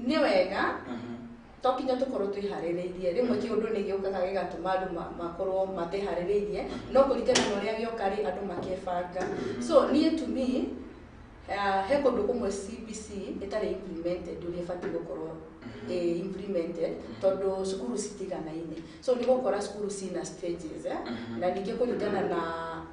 Speaker 9: nĩ wega to kinya tũkorwo twĩharĩrĩirie. Rĩmwe kĩũndũ nĩ gĩũkaga gĩgatũma andũ makorwo mateharĩrĩirie, no kũringana na ũrĩa gĩoka rĩ, andũ makebanga. So niĩ, to me, he kũndũ kũmwe CBC ĩtarĩ implemented ũrĩa ĩbatiĩ gũkorwo implemented, tondũ cukuru citiganaine. So nĩ gũkora cukuru cina stages, eh? Na ningĩ kũringana na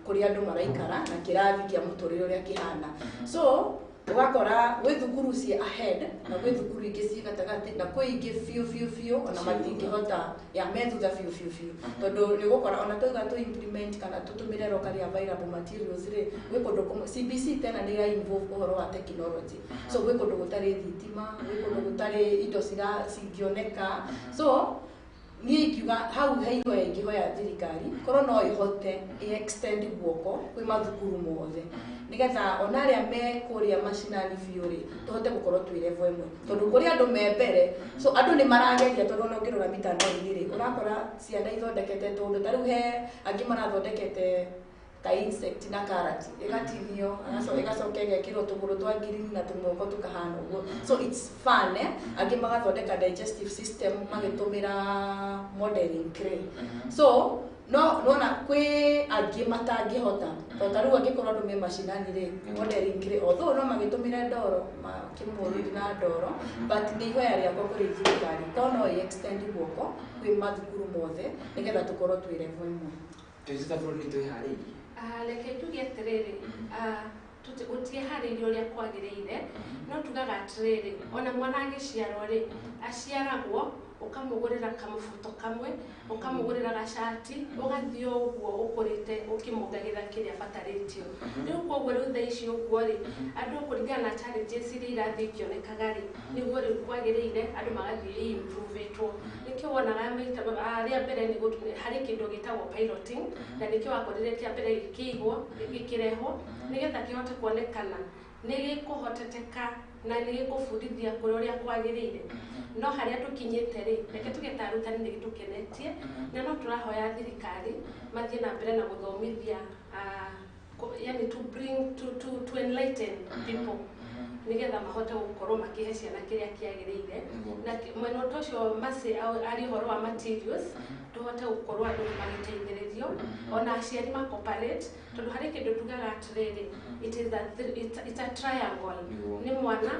Speaker 9: kũrĩa andũ maraikara na kĩrathi kĩa mũtũrĩre ũrĩa kĩhana. So ũgakora gwĩ thukuru ciĩ ahead na gwĩ thukuru ingĩ ciĩ gatagatĩ na kwĩ ingĩ biũ biũ biũ ona matingĩhota ya me thutha biũ biũ biũ, tondũ nĩ ũgũkora ona twauga tũ implement kana tũtũmĩre locally available materials rĩ, gwĩ kũndũ kũmwe CBC tena nĩ ĩra involve ũhoro wa technology, so gwĩ kũndũ gũtarĩ thitima, gwĩ kũndũ gũtarĩ indo cingĩoneka. So niĩ ingiuga hau he ihoya ingĩhoya thirikari korwo no ĩhote ĩ extend guoko kwĩ mathukuru mothe, nĩgetha ona arĩa me kũrĩa macinani biũ rĩ, tũhote gũkorwo twĩ level ĩmwe, tondũ kũrĩ andũ me mbere. So andũ nĩ marageria, tondũ ona ũngĩrora mitandao-inĩ rĩ, ũrakora ciana ithondekete tũndũ ta rĩu he angĩ marathondekete ka insect na karati ĩgatinio, ĩgacoka ĩgekĩrwo tũgũrũ twa green na tũmoko tũkahana ũguo. So it's fun, eh? Angĩ magathondeka digestive system magĩtũmĩra modeling clay. So no nona kwĩ angĩ matangĩhota, tondũ ta rĩu angĩkorwo andũ me macinani rĩ, modeling clay, although no magĩtũmĩre ndoro makĩmũrudi na ndoro, but nĩ ihoya rĩakwa kũrĩ thirikari to no ĩ extend guoko kwĩ mathukuru mothe, nĩgetha tũkorwo twĩ level ĩmwe.
Speaker 1: Twĩ ta bũrũri nĩ twĩharĩirie?
Speaker 8: Reke njuge atĩrĩrĩ, gũtiĩharĩirie ũrĩa kwagĩrĩire, no tugaga atĩrĩrĩ, ona mwana agĩciarwo rĩ, aciaragwo ũkamũgũrĩra kamũbuto kamwe, ũkamũgũrĩra gacati, ũgathiĩ o ũguo ũkũrĩte ũkĩmuongagĩrĩra kĩrĩa abatarĩtio. Rĩu koguo rĩu thaa ici ũguo rĩ, andũ kũringana na challenges iria irathiĩ ikĩonekaga rĩ, nĩguo rĩu kwagĩrĩire andũ magathiĩ improvetwo. Nĩkĩo wonaga maita rĩa mbere nĩ harĩ kĩndũ gĩtagwo piloting, na nĩkĩo wakorire kĩa mbere gĩkĩigwo, gĩkĩrehwo nĩgetha kĩhote kuonekana nĩ gĩkũhoteteka na nĩ gĩkũbundithia kũrĩa ũrĩa kwagĩrĩire. No harĩa tũkinyĩte rĩ, reke tuge ta arutani nĩ gĩtũkenetie, na no tũrahoya thirikari mathiĩ na mbere na gũthomithia, yani to bring to enlighten people, nĩgetha mahote gũkorwo makĩhe ciana kĩrĩa kĩagĩrĩire. Na mwena ta ũcio maci arĩ ũhoro wa materials, tũhote gũkorwo andũ magĩteithĩrĩrio, ona aciari ma cooperate, tondũ harĩ kĩndũ tugaga atĩrĩrĩ, it is a it's a triangle. Nĩ mwana,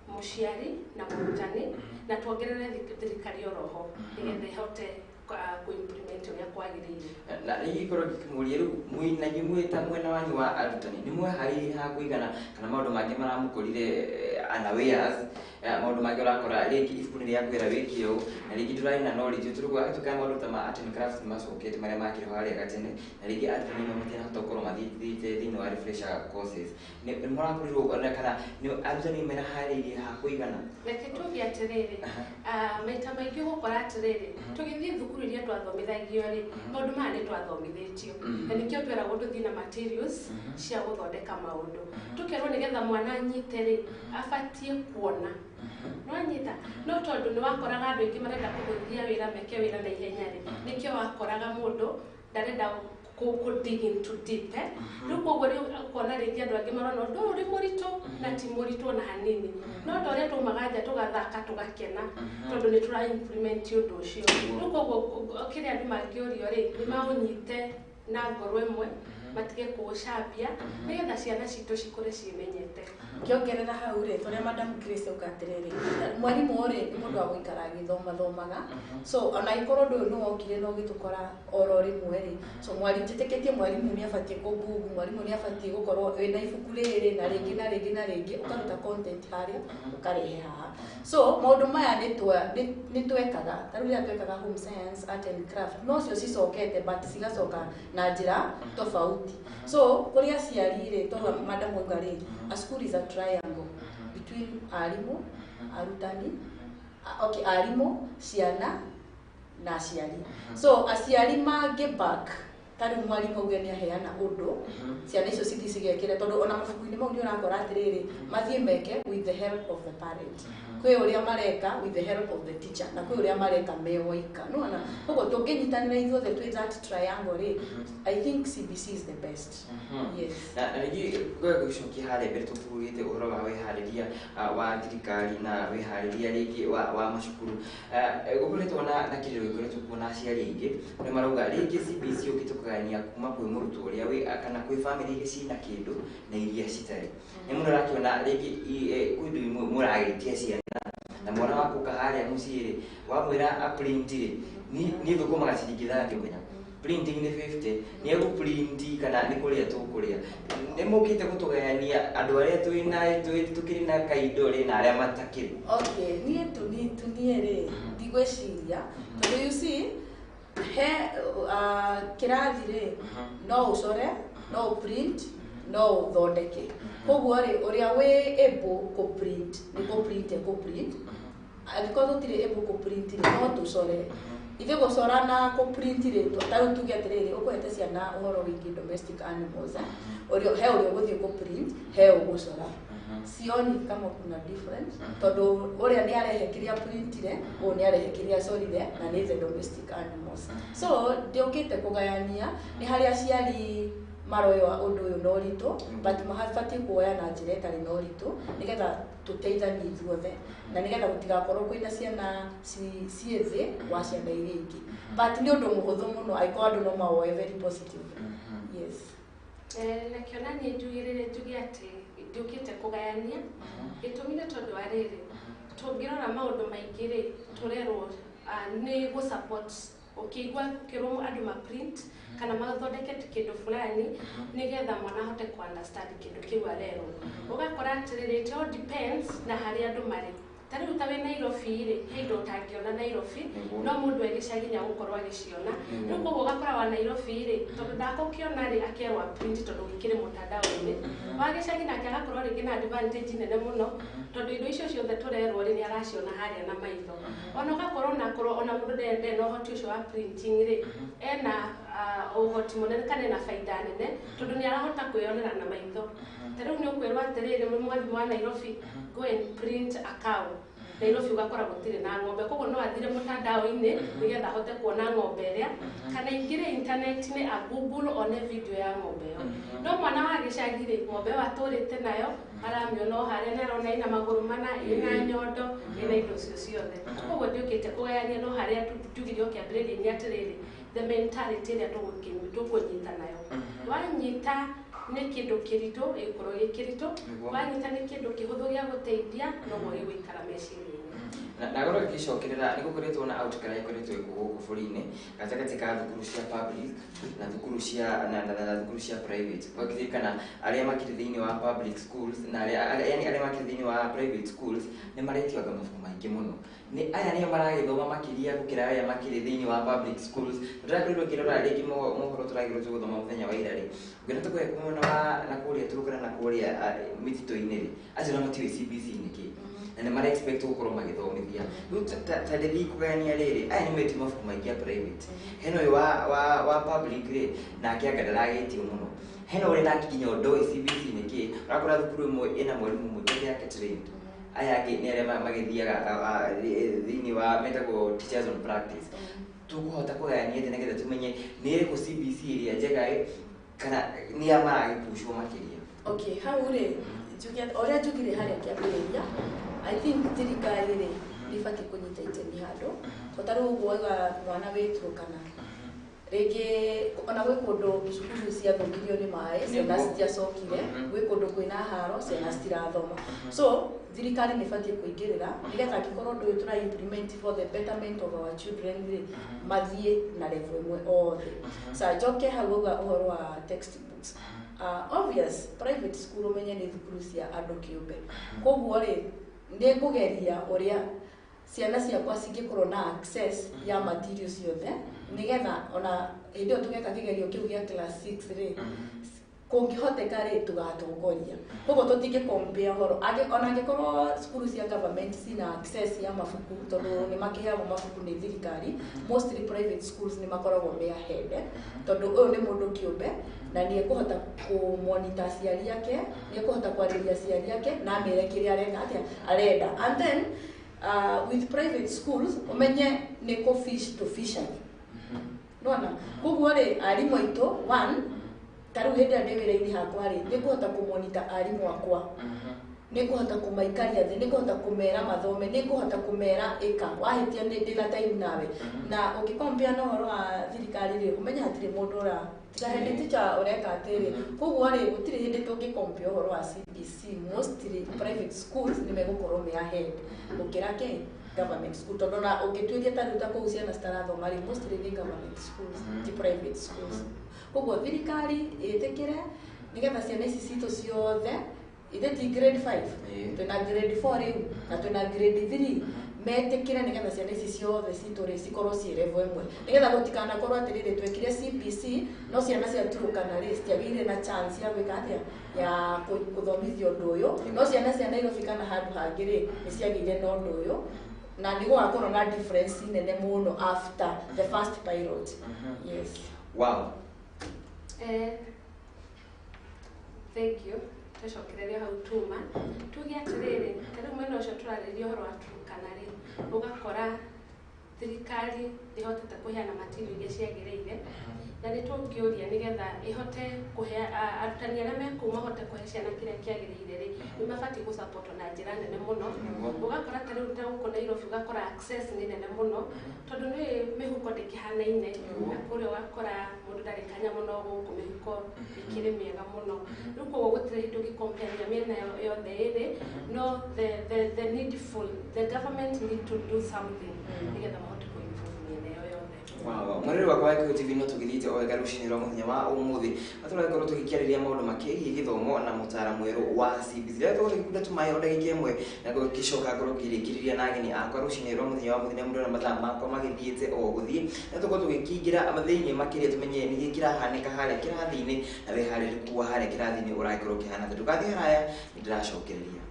Speaker 8: mũciari na mũrutani, na tuongerere thirikari oroho nĩgetha ĩhote kũ-implement ũrĩa kwagĩrĩire.
Speaker 1: Na rĩngĩ ngĩkĩmũria rĩu mwĩ na inyuĩ mwĩ ta mwena wanyu wa arutani, nĩ mweharĩirie ha kũigana kana maũndũ mangĩ maramũkorire unawares, maũndũ mangĩ ũrakora rĩngĩ ibuku nĩ rĩakwĩra wĩke ũũ na rĩngĩ ndũrarĩ na knowledge tũrĩ maũndũ ta ma art and crafts nĩ macokete marĩa makĩrĩ ho harĩa gatene, na rĩngĩ arutani amwe matirahota gũkorwo mathiĩte thĩinĩ wa refresher courses. Nĩ mũrakorirwo ona kana nĩ arutani meraharĩirie ha kũigana?
Speaker 8: Reke tuge atĩrĩrĩ, maita maingĩ ũgũkora atĩrĩrĩ, tũgĩthiĩ thukuru iria twathomithagio rĩ, maũndũ maya nĩ twathomithĩtio, na nĩkĩo tweragwo tũthiĩ na materials cia gũthondeka maũndũ, tũkerwo nĩgetha mwana anyite rĩ, abatiĩ kuona no anyita. No tondũ nĩ wakoraga andũ aingĩ marenda kũhũthia wĩra, meke wĩra na ihenya rĩ, nĩkĩo wakoraga mũndũ ndarenda kũ dig into deep, eh? Rĩu koguo rĩu ũkona rĩngĩ andũ angĩ marona ũndũ ũyũ ũrĩ mũritũ, na ti mũritũ ona hanini, no ta ũrĩa taumaga nja tũgathaka tũgakena, tondũ nĩ tũra implement ũndũ ũcio. Rĩu koguo kĩrĩa andũ mangĩũrio rĩ, nĩ maũnyite na ngoro ĩmwe, matige kũũcambia, nĩgetha ciana citũ cikũre ciĩmenyete.
Speaker 9: Ngĩongerera hau rĩ, tũrĩa Madam Grace auga atĩrĩrĩ, mwarimũ rĩ, nĩ mũndũ wa gũikara agĩthomathomaga. So ona angĩkorwo ũndũ ũyũ nĩ wokire na ũgĩtũkora oro rĩmwe rĩ, so mwarimũ, njĩtĩkĩtie mwarimũ nĩ abatiĩ kũngungu, mwarimũ nĩ abatiĩ gũkorwo wĩna ibuku rĩrĩ na rĩngĩ na rĩngĩ na rĩngĩ, ũkaruta content harĩa ũkarehe haha. So maũndũ maya nĩ twekaga ta rĩu rĩrĩa twekaga home science, art and craft, no cio cicokete, but cigacoka na njĩra tofauti. So kũrĩ aciari rĩ, tondũ madam auga rĩ, a school is a triangle between arimũ, arutani, okay, arimũ, ciana na aciari. So aciari mangĩ back Ta rĩu mwarimũ auge nĩ aheana ũndũ, ciana icio cithiĩ cigekĩre, tondũ ona mabuku-inĩ mau nĩ ũrakora atĩrĩrĩ, mathiĩ meke with the help of the parent. Kwĩ ũrĩa mareka with the help of the teacher, na kwĩ ũrĩa mareka me woika, nĩwona? Koguo tũngĩnyitanĩra ithuothe twĩ that triangle rĩ, I think CBC is the best. Yes.
Speaker 1: Na rĩngĩ gũcokia harĩa mbere tũkugĩte ũhoro wa wĩharĩria wa thirikari na wĩharĩria rĩngĩ wa macukuru. Gũkoretwo na kĩrĩro gĩkoretwo kuo na aciari aingĩ nĩ marauga rĩngĩ CBC yũkĩte kũgayania kuma kwĩ mũrutwo ũrĩa wĩ kana kwĩ bamĩrĩ iria ciĩna kĩndũ na iria citarĩ. Nĩ mũno ũrakĩona rĩngĩ kwĩ indo imwe mũragĩtia ciana, na mwana waku ũka harĩa mũciĩ rĩ, wamwĩra aprint rĩ, niĩ thũkũmaga ciringi 30 mũthenya, printing nĩ 50, nĩ egũprint kana nĩ kũrĩa tũkũrĩa? Nĩ mũkĩte gũtũgayania andũ arĩa twĩna tũkĩrĩ na kaindo rĩ na arĩa matakĩrĩ.
Speaker 9: Okay, niĩ tunie rĩ, ndigwĩciria, tondũ you see, he kĩrathi rĩ, no ũcore, no ũprint, no ũthondeke. Koguo rĩ, ũrĩa wĩ able kũprint nĩ kũprint ekũprint. Angĩkorwo tũtirĩ able kũprint rĩ, no tũcore. Ithuĩ gũcora na kũprint rĩ, ta rĩu tuge atĩrĩrĩ, ũkũhete ciana ũhoro wĩgiĩ domestic animals, eh? Ũrĩa he ũrĩa ũgũthiĩ kũprint, he ũgũcora. Sioni kama kuna difference, tondũ ũrĩa nĩ arehe kĩrĩa printire, ũyũ nĩ arehe kĩrĩa acorire, na nĩ the domestic animals. So ndĩũkĩte kũgayania. Nĩ harĩa aciari maroya ũndũ ũyũ na ũritũ, but mabatiĩ kuoya na njĩra ĩtarĩ na ũritũ, nĩgetha tũteithanie ithuothe, na nĩgetha gũtigakorwo kwĩna ciana ciĩ thĩ wa ciana iria ingĩ. But nĩ ũndũ mũhũthũ mũno angĩkorwo andũ no mawoe very positive. Yes.
Speaker 8: Reke ona niĩ njugĩrĩre, njuge atĩ ndiũkĩte kũgayania. Gĩtũmi nĩ tondũ wa rĩrĩ, tũngĩrora maũndũ maingĩ rĩ, tũrerwo nĩ gũ support. Ũkĩigua kĩrwo andũ ma print kana mathondeke kĩndũ fulani nĩgetha mwana ahote ku understand kĩndũ kĩu arerwo. Ũgakora atĩrĩrĩ, it all depends na harĩa andũ marĩ. Ta rĩu ta wĩ Nairobi rĩ, he indo ũtangĩona Nairobi, no mũndũ e gĩcagi nĩ agũkorwo agĩciona. Rĩu koguo ũgakora wa Nairobi rĩ, tondũ ndakũkĩona rĩ, akerwo print tondũ gĩkĩrĩ mũtandao-inĩ. Wa gĩcagi nake agakorwo rĩngĩ na advantage nene mũno, tondũ indo icio ciothe tũrerwo rĩ, nĩ araciona harĩa na maitho. Ona ũgakorwo onakorwo ona mũndũ ndarĩ na ũhoti ũcio wa printing rĩ, ena ũhoti mũnene kana ena baida nene, tondũ nĩ arahota kwĩyonera na maitho. Ta rĩu nĩ ũkwĩrwo atĩrĩrĩ, mwarimũ wa Nairobi, go and print a cow. Nairobi ũgakora gũtirĩ na ng'ombe, koguo no athire mũtandao-inĩ nĩgetha ahote kuona ng'ombe ĩrĩa, kana aingĩre internet-inĩ a google one video ya ng'ombe ĩyo. No mwana wa gĩcagi rĩ, ng'ombe ĩyo atũrĩte nayo, aramĩona o harĩa, na arona ĩna magũrũ mana, ĩna nyondo, ĩna indo icio ciothe. Koguo ndiũkĩte kũgayania, no harĩa njugire o kĩambĩrĩria-inĩ atĩrĩrĩ, the mentality ĩrĩa tũkũnyita nayo, wanyita nĩ kĩndũ kĩritũ, gĩgũkorwo gĩ kĩritũ. Wanyita nĩ kĩndũ kĩhũthũ gĩa gũteithia, noguo gĩgũikara meciria-inĩ.
Speaker 1: Na gorwo gĩgĩcokerera, nĩ gũkoretwo na outcry ĩkoretwo ĩkuo gũkũ bũrũri-inĩ gatagatĩ ka thukuru cia public na thukuru cia na thukuru cia private. Ũgakĩririkana arĩa makĩrĩ thĩinĩ wa public schools na arĩa, yani arĩa makĩrĩ thĩinĩ wa private schools nĩ maretioga mabuku maingĩ mũno, nĩ aya nĩo maragĩthoma makĩria gũkĩra arĩa makĩrĩ thĩinĩ wa public schools. Tũrakorirwo ngĩrora rĩngĩ mohoro tũragĩrwo gũthoma mũthenya wa ira rĩ, ngĩona ta kũrĩa mwena wa na kũrĩa Turkana na kũrĩa mĩtitũ-inĩ rĩ, acio na matiũĩ CBC nĩ kĩ, na nĩ mara expect gũkorwo magĩthomithia. Rĩu ta ndĩthiĩ kũgayania rĩrĩ, aya nĩ metio mabuku maingĩ a private, hena ũyũ wa public rĩ, nake anga ndaragĩtio mũno, hena ũrĩa nake nginya ũndũ CBC nĩ kĩ. Ũrakora thukuru ĩmwe ĩna mwarimũ ũmwe peke yake trained, aya angĩ nĩ arĩa magĩthiaga thĩinĩ wa metagwo teachers on practice. Tũkũhota kũgayania atĩa nĩgetha tũmenye nĩ ĩrĩkũ CBC ĩrĩa njega ĩ, kana nĩ a maragĩpucwo makĩria?
Speaker 9: Okay, hau rĩ, njuge ũrĩa njugire harĩa kĩambĩrĩria, I think thirikari rĩ nĩ ĩbatiĩ kũnyita itemi handũ. To ta rĩu ũguo wauga mwana wĩ Turkana, rĩngĩ ona gwĩ kũndũ cukuru ciathũkirio nĩ maĩ, ciana citiacokire. Gwĩ kũndũ kwĩna haro, ciana citirathoma. So thirikari nĩ ĩbatiĩ kũingĩrĩra nĩgetha angĩkorwo ũndũ ũyũ tũra implement for the betterment of our children rĩ, mathiĩ na level ĩmwe othe. Sa njoke hau wauga ũhoro wa textbooks, obvious private school, ũmenye nĩ thukuru cia andũ kĩũmbe. Koguo rĩ, nĩ ngũgeria ũrĩa ciana ciakwa cingĩkorwo na access ya material ciothe, nĩgetha ona hĩndĩ ĩyo tũgeka kĩgerio kĩu gĩa class 6 rĩ, Kũngĩhoteka rĩ, tũgatongoria. Koguo tũtingĩ compare ũhoro. Ona angĩkorwo cukuru cia government cina access ya mabuku, tondũ nĩ makĩheagwo mabuku nĩ thirikari, mostly private schools nĩ makoragwo me ahead, tondũ ũyũ nĩ mũndũ kĩũmbe na nĩ ekũhota kũmonita aciari ake, nĩ ekũhota kwarĩria aciari ake na amere kĩrĩa areka atĩa arenda. And then with private schools, ũmenye nĩ kũ fish to fishery. Nona koguo rĩ, arimũ aitũ, one, ta rĩu hĩndĩ ĩrĩa ndĩ wĩra-inĩ hakwa rĩ, nĩ ngũhota kũmonita arimũ akwa, nĩ ngũhota kũmaikaria thĩ, nĩ ngũhota kũmera mathome, nĩ ngũhota kũmera ĩka wahĩtia, nĩ ndĩna time nawe. Na ũngĩkompea na ũhoro wa thirikari rĩ, ũmenye hatirĩ mũndũ ũra tiga head teacher ũreka atĩrĩ. Koguo rĩ, gũtirĩ hĩndĩ tũngĩkompea ũhoro wa CBC. Mostly private schools nĩ megũkorwo me ahead gũkĩra kĩ government school, tondũ na ũngĩtuĩria ta rĩu ta kũu ciana citarathoma rĩ, mostly nĩ government schools, ti private schools. Koguo thirikari ĩtĩkĩre nĩgetha ciana ici citũ ciothe, ithe ti grade 5, twĩna grade 4 rĩu na twĩna grade 3, metĩkĩre nĩgetha ciana ici ciothe citũ rĩ cikorwo ciĩ level ĩmwe, nĩgetha gũtikanakorwo atĩrĩrĩ, twekire CBC no ciana cia Turukana rĩ citiagĩire na chance ya gwĩka atĩa, ya gũthomithio ũndũ ũyũ, no ciana cia Nairobi kana handũ hangĩ rĩ nĩ ciagĩire na ũndũ ũyũ, na nĩ gũgakorwo na difference nene mũno after the first pilot. Yes.
Speaker 1: Wow.
Speaker 8: Thank you. Tũcokereria hau tuma tuge atĩrĩrĩ, ta rĩu mwena ũcio tũrarĩria ũhoro wa Turukana rĩ, ũgakora thirikari ndĩhotete kũheana material iria ciagĩrĩire, na nĩ tũngĩũria nĩgetha ĩhote kũhe arutani arĩa me kũu mahote kũhe ciana kĩrĩa kĩagĩrĩire rĩ, nĩ mabatiĩ gũsupportwo na njĩra nene mũno. Ũgakora ta rĩu ta gũkũ Nairobi, ũgakora access nĩ nene mũno, tondũ nĩ mĩhuko ndĩkĩhanaine, na kũrĩa ũgakora mũndũ ndarĩ kanyamũ, no gũkũ mĩhuko ĩkĩrĩ mĩega mũno. Rĩu koguo gũtirĩ hĩndĩ ũngĩkompeania mĩena yothe ĩrĩ, no the needful, the government need to do something nĩgetha mahote kũ-improve mĩena ĩyo yothe.
Speaker 1: Wow. Mwĩrĩri wakwa wa Gĩkũyũ TV, no tũgĩthiĩte o wega rũcinĩ rwa mũthenya wa ũmũthĩ, na tũragĩkorwo tũgĩkĩarĩria maũndũ makĩgiĩ gĩthomo na mũtaara mwerũ wa CBC. Rĩrĩa tũgũthiĩ gĩkunda tũmaĩ o ndagĩka ĩmwe na gũgĩcoka ngorwo ngĩrĩkĩrĩria na ageni akwa rũcinĩ rwa mũthenya wa mũthenya mũndũ na mathaa makwa magĩthiĩte o gũthiĩ, na tũkorwo tũgĩkĩingĩra thĩinĩ makĩria tũmenye nĩkĩ kĩrahanĩka harĩa kĩrathi-inĩ, na wĩharĩrĩku wa harĩa kĩrathi-inĩ ũragĩkorwo ũkĩhana atĩa. Ndũgathiĩ haraya, nĩ ndĩracokereria.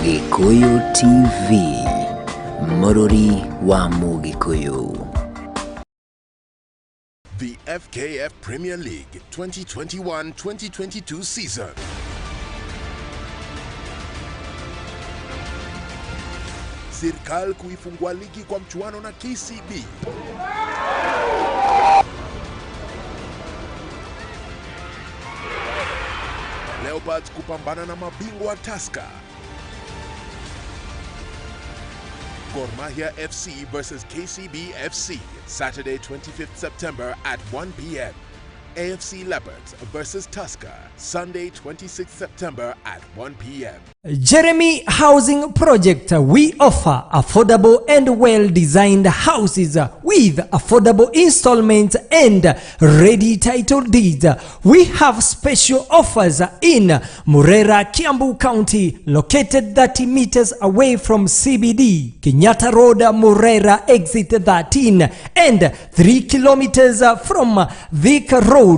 Speaker 3: Gĩkũyũ TV, mũrũri wa Mũgĩkũyũ.
Speaker 4: The FKF Premier League 2021-2022 season. Serikali kuifungua ligi kwa mchuano na KCB. Leopards kupambana na mabingwa Tusker. Gor Mahia FC versus KCB FC, Saturday 25th September at 1 p.m. AFC Leopards versus Tusker, Sunday 26th September at 1 p.m.
Speaker 5: Jeremy Housing Project. We offer affordable and well designed houses with affordable installments and ready title deeds. We have special offers in Murera, Kiambu County, located 30 meters away from CBD, Kenyatta Road, Murera, exit 13, and 3 kilometers from Thika Road.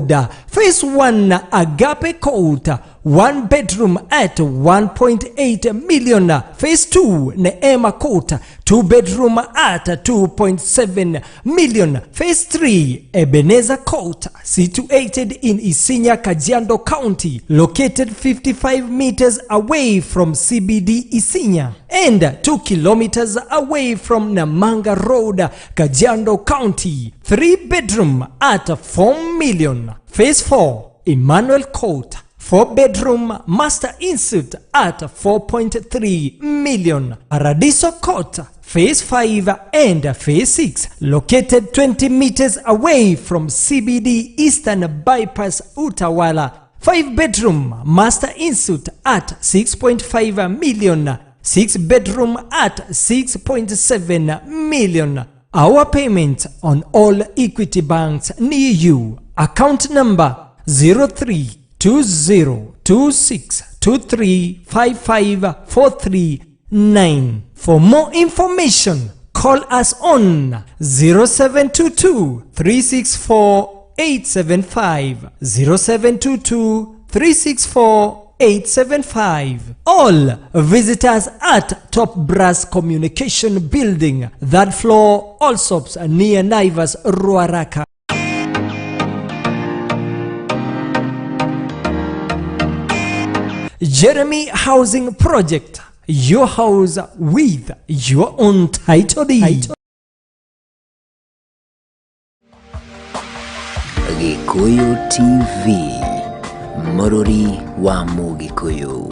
Speaker 5: Phase 1, Agape Court, one bedroom at 1.8 million. Phase 2, Neema Court, two bedroom at 2.7 million. Phase 3, Ebenezer Court, situated in Isinya, Kajiado County, located 55 meters away from CBD Isinya and 2 kilometers away from Namanga Road, Kajiado County. 3 bedroom at 4 million. Phase 4, Emmanuel Court, 4 bedroom master ensuite at 4.3 million. Paradiso Court, Phase 5 and Phase 6, located 20 meters away from CBD Eastern Bypass Utawala. 5 bedroom master ensuite at 6.5 million. 6 bedroom at 6.7 million. Our payment on all Equity banks near you. Account number 032026235543 9. For more information, call us on 0722 364 875, 0722 364 875. All visitors at Top Brass Communication Building, third floor, Allsops, near Naivas, Ruaraka. Jeremy Housing Project, your house with your own title deed.
Speaker 3: Gikuyu TV, Mũrũri wa Mũgĩkũyũ.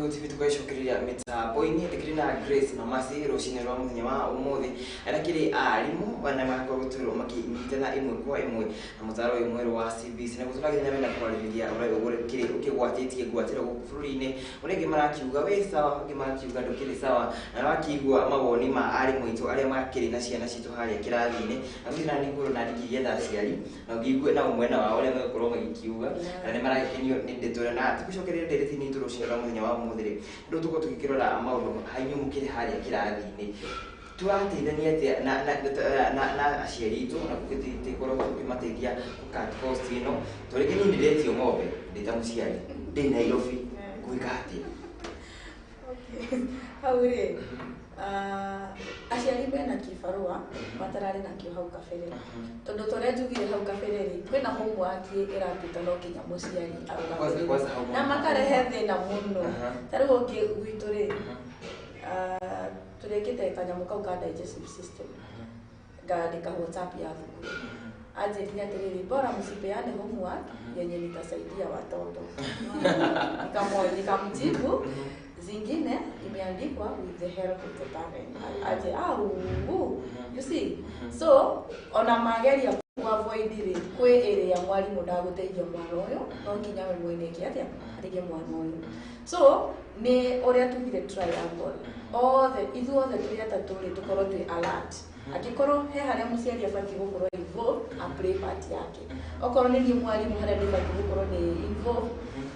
Speaker 1: TV tugacokereria mĩtambo-inĩ. Ndĩkĩrĩ na Grace na Masi rũcinĩ rwa mũthenya wa ũmũthĩ, arĩa kĩrĩ arimũ na magakorwo gũtwĩrwo makĩnyitana ĩmwe kwa ĩmwe na mũtaro ũyũ mwerũ wa CBC, na gũtũragĩria na mbere na kwarĩrĩria ũrĩa ũkĩrĩ ũkĩgwatĩtie ngwatĩro gũkũ bũrũri-inĩ, ũrĩa angĩ marakiuga wĩ sawa, angĩ marakiuga ndũkĩrĩ sawa, na wakĩigua mawoni ma arimũ aitũ arĩa makĩrĩ na ciana citũ harĩa kĩrathi-inĩ. Na gũtirĩ na nĩngũrwo na ndingĩgietha aciari na ũngĩigue nao mwena wao ũrĩa megũkorwo magĩkiuga na nĩ maragĩkenio nĩ ndeto ĩyo. Na tũgĩcokereria ndereti-inĩ itũ rũcinĩ rwa mũthenya wa ũmũthĩ rĩ, rĩu tũkorwo tũgĩkĩrora maũndũ hanyu mũkĩrĩ harĩa kĩrathi-inĩ, tũrateithania atĩa na aciari aitũ na gũkorwo tũkĩmateithia cut cost ĩno, tondũ rĩngĩ niĩ nĩndetio ng'ombe ndĩ ta mũciari ndĩ Nairobi, ngwĩka atĩa?
Speaker 9: Hau rĩ, aciari mena kĩbarũa matararĩ nakĩo hau kabere, tondũ torĩa njugire hau kabere rĩ, kwĩna homework ĩratuĩka no nginya mũciari arũgamĩrĩre.
Speaker 1: Kwanza homework.
Speaker 9: Na makarehe thĩna mũno. Ta rĩu ũngĩ gwitũ rĩ, tũrĩkĩte kanyamũ kau ka digestive system, ngandĩka WhatsApp ya thukuru, anjĩrire atĩrĩrĩ, "Bora msipeane homework yenye nitasaidia watoto." Nikamjibu zingine imeandikwa "with the help of the parent", aje au you see. So ona mageria avoid rĩ, kwĩ ĩrĩa mwarimũ ndagũteithia mwana ũyũ, no nginya we mwene eke atĩa, ateithie mwana ũyũ. So nĩ ũrĩa tugire triangle, othe ithuothe tũrĩ atatũ rĩ, tũkorwo twĩ alert. Angĩkorwo he harĩa mũciari abatiĩ gũkorwo involved, a play part yake. Okorwo nĩ niĩ mwarimũ, harĩa ndĩbatiĩ gũkorwo nĩ involved,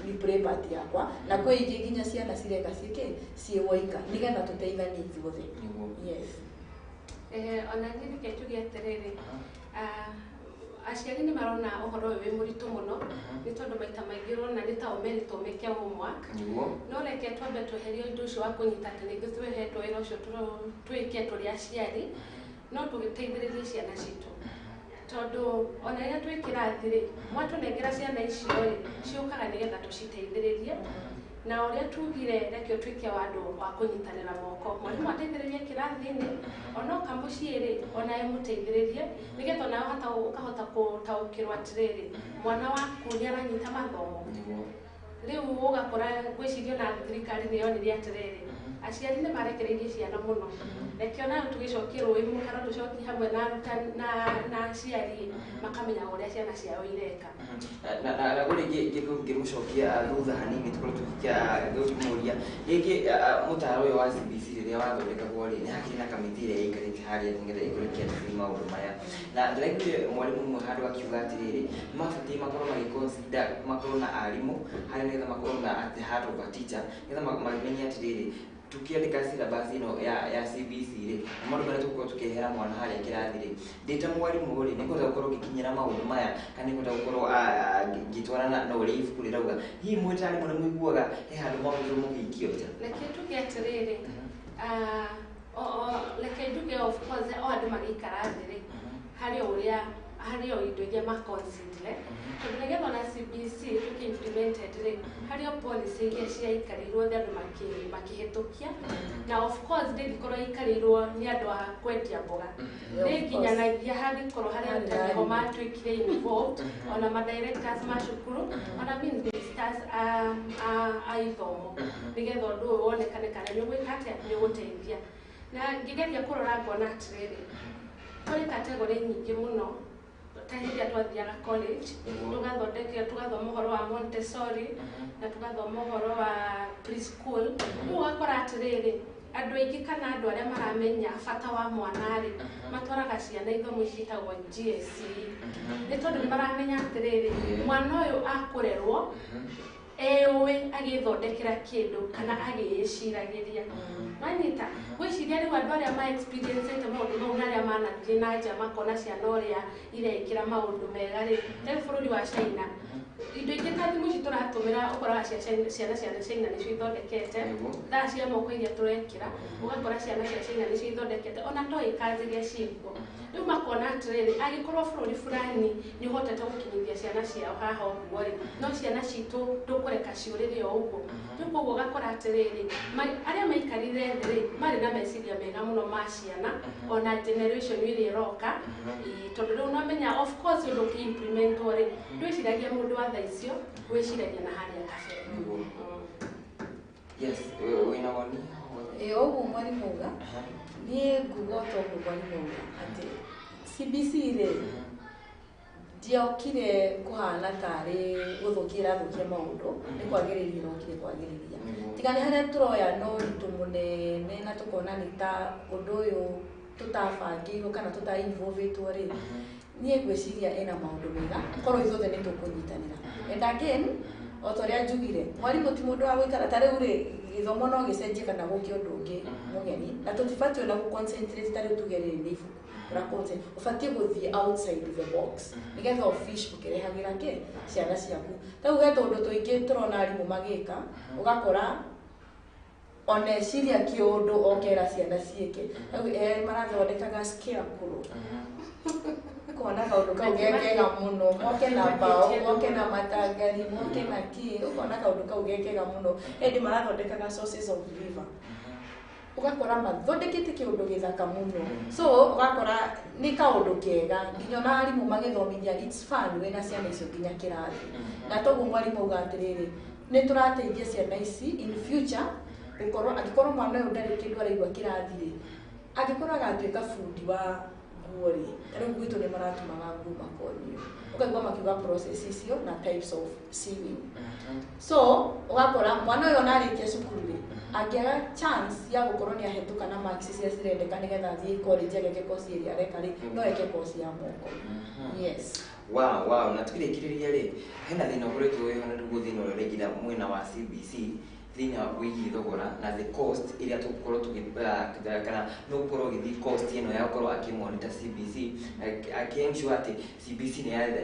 Speaker 9: ni play part yakwa, na kwĩ ingĩ nginya ciana cireka ciĩke ciĩ woika, nĩgetha tũteithanie ithuothe. Yes.
Speaker 8: Ona niĩ reke njuge atĩrĩrĩ, aciari nĩ marona ũhoro ũyũ wĩ mũritũ mũno, nĩ tondũ maita maingĩ ũrona nĩ tao merĩtwo meke homework. No reke twambe tweherie ũndũ ũcio wa kũnyita atĩ nĩ ithuĩ twĩhetwo wĩra ũcio twĩke tũrĩ aciari, no tũgĩteithĩrĩrie ciana citũ, tondũ ona rĩrĩa twĩ kĩrathi rĩ, mwatũnengera ciana icio rĩ, ciũkaga nĩgetha tũciteithĩrĩrie. Na ũrĩa tugire, reke ũtuĩke wa andũ wa kũnyitanĩra moko, mwarimũ ateithĩrĩrie kĩrathi-inĩ, ona oka mũciĩ rĩ, onawe mũteithĩrĩrie, nĩgetha onawe ũkahota gũtaũkĩrwo atĩrĩrĩ, mwana waku nĩ aranyita mathomo. Rĩu ũgakora, ngwĩciria ona thirikari nĩ yonire atĩrĩrĩ, aciari nĩ marekereirie ciana mũno, reke onayo tũgĩcokie rũĩ mũkaro, tũcokie hamwe na arutani na aciari makamenya ũrĩa ciana ciao ireka.
Speaker 1: Na kũrĩ ngĩmũcokia thutha hanini, tũkorwo tũgĩkĩmũria rĩngĩ, mũtaro ũyũ wa CBC rĩrĩa wathondekagwo rĩ, nĩ hakĩrĩ na kamĩtĩ ĩrĩa ĩikarĩte harĩa nĩgetha ĩkorwo ĩkĩarĩrĩria maũndũ maya, na ndĩraiguire mwarimũ ũmwe handũ akiuga atĩrĩrĩ, nĩ mabatiĩ makorwo magĩconsider makorwo na arimũ harĩa, nĩgetha makorwo na at the heart of a teacher, nĩgetha mamenye atĩrĩrĩ, tukiandĩka syllabus ĩno ya CBC rĩ, na maũndũ marĩa tũgũkorwo tũkĩrehera mwana harĩa kĩrathi rĩ, ndĩ ta mwarimũ rĩ, nĩngũhota gũkorwo ngĩkinyĩra maũndũ maya, kana nĩngũhota gũkorwo ngĩtwarana na ũrĩa ibuku rĩrauga? Hihi mwĩ ta arimũ nĩ mũiguaga he handũ mwakorirwo mũgĩikio nja?
Speaker 8: Reke tuge atĩrĩrĩ, reke njuge, of course o andũ magĩikara thĩ rĩ, harĩ o ũrĩa, harĩ o indo iria maconsider, tondũ nĩgetha ona CBC ĩtuĩke implemented rĩ, Harĩ o policy iria ciaikarĩirwo thĩ andũ makĩhĩtũkia, na of course ndĩngĩkorwo ĩikarĩirwo nĩ andũ a kwendia mboga, nĩ nginyanagia hangĩkorwo harĩa arutani ho matuĩkire involved, ona ma directors ma cukuru, ona ministers a ithomo, nĩgetha ũndũ ũyũ wonekane kana nĩ ũgwĩka atĩa, nĩ ũgũteithia. Na ngĩgeria kũrora ngona atĩrĩrĩ, kũrĩ category nyingĩ mũno, ta hĩndĩ ĩrĩa twathiaga college, tũgathondeka, tũgathoma ũhoro wa Montessori na tũgathoma ũhoro wa preschool. Rĩu ũgakora atĩrĩrĩ, andũ aingĩ kana andũ arĩa maramenya bata wa mwana rĩ, matwaraga ciana ithomo ici ciĩtagwo GSE, nĩ tondũ nĩ maramenya atĩrĩrĩ, mwana ũyũ akũrerwo eũĩ agĩthondekera kĩndũ kana agĩĩciragĩria. Wanyita gwĩciria rĩu andũ arĩa ma experience maũndũ mau na arĩa manathiĩ na nja makona ciana ũrĩa irekĩra maũndũ mega rĩ, ta rĩu bũrũri wa China, indo ingĩ ta thimũ ici tũratũmĩra, ũkoraga ciana cia China nĩcio ithondekete. Thaa cia moko iria tũrekĩra, ũgakora ciana cia China nĩcio ithondekete, ona toy cars iria ciĩkuo. Rĩu makona atĩrĩrĩ, angĩkorwo bũrũri fulani nĩ ũhotete gũkinyithia ciana ciao haha ũguo rĩ, no ciana citũ ndũkũreka ciũrĩre o ũguo. Rĩu koguo ũgakora atĩrĩrĩ, arĩa maikarire thĩ rĩ, marĩ na meciria mega mũno ma ciana, ona generation ĩrĩa ĩroka. Ĩĩ, tondũ rĩu nomenya of course ũndũ ũkĩ-implementwo rĩ, ndwĩciragia mũndũ wa thaa icio, wĩciragia na harĩa kabere.
Speaker 1: Yes, wĩna woni?
Speaker 10: Ĩ, ũguo mwarimũ auga, niĩ nguga o ta ũguo mwarimũ auga atĩ CBC rĩ, ndiokire kũhana tarĩ gũthũkia ĩrathũkia maũndũ, nĩ kwagĩrĩria ĩrokire kwagĩrĩria. Tiga nĩ harĩa tũroya na ũritũ mũnene na tũkona nĩ ta ũndũ ũyũ tũtabangĩirwo kana tũta-involvĩtwo rĩ, niĩ ngwĩciria ĩna maũndũ mega korwo ithuothe nĩ tũkũnyitanĩra. And again, o ta ũrĩa njugire, mwarimũ ti mũndũ wa gũikara ta rĩu rĩ, gĩthomo no gĩcenjie kana gũke ũndũ ũngĩ mũgeni, na tũtibatiĩ ona gũ-concentrate. Ta rĩu tuge rĩrĩ nĩ ibuku ũra concentrate, ũbatiĩ gũthiĩ outside the box nĩgetha ũfish ũkĩrehagĩra kĩ ciana ciaku. Ta rĩu he tũũndũ tũingĩ tũrona arimũ magĩka, ũgakora ona eciria kĩũndũ okera ciana ciĩke. Rĩu marathondekaga scarecrow, ũkona kaũndũ kau ge kega mũno, moke na mbaũ, moke na matangari, moke na kĩ, ũkona kaũndũ kau ge kega mũno. Hĩndĩ marathondekaga sources of river, ũgakora mathondekete kĩũndũ gĩthaka mũno. So ũgakora nĩ kaũndũ kega nginya ona arimũ magĩthomithia, it's fun wĩna ciana icio nginya kĩrathi. Na toguo mwarimũ auga atĩrĩrĩ, nĩ tũrateithia ciana ici in future gũkorwo angĩkorwo mwana ũyũ ndarĩ kĩndũ araigua kĩrathi rĩ, angĩkorwo agatuĩka bundi wa nguo rĩ, ta rĩu gwitũ nĩ maratumaga nguo makonio, ũkaigua makiuga process icio na types of sewing. So ũgakora mwana ũyũ ona arĩkia cukuru rĩ, angĩaga chance ya gũkorwo nĩ ahĩtũka na marks iria cirendeka nĩgetha athiĩ college ageke course ĩrĩa areka rĩ, no eke course ya moko. Yes.
Speaker 1: Wow, na tukĩrĩkĩrĩria rĩ, hena thĩna ũkoretwo wĩho, na nĩguo thĩna ũrĩa ũraingĩra mwena wa CBC, thĩna wĩgiĩ thogora na the cost ĩrĩa tũgũkorwo tũgĩ kana nĩ ũgũkorwo ũgĩthiĩ cost ĩno ya gũkorwo akĩmonitor CBC, akĩ-ensure atĩ CBC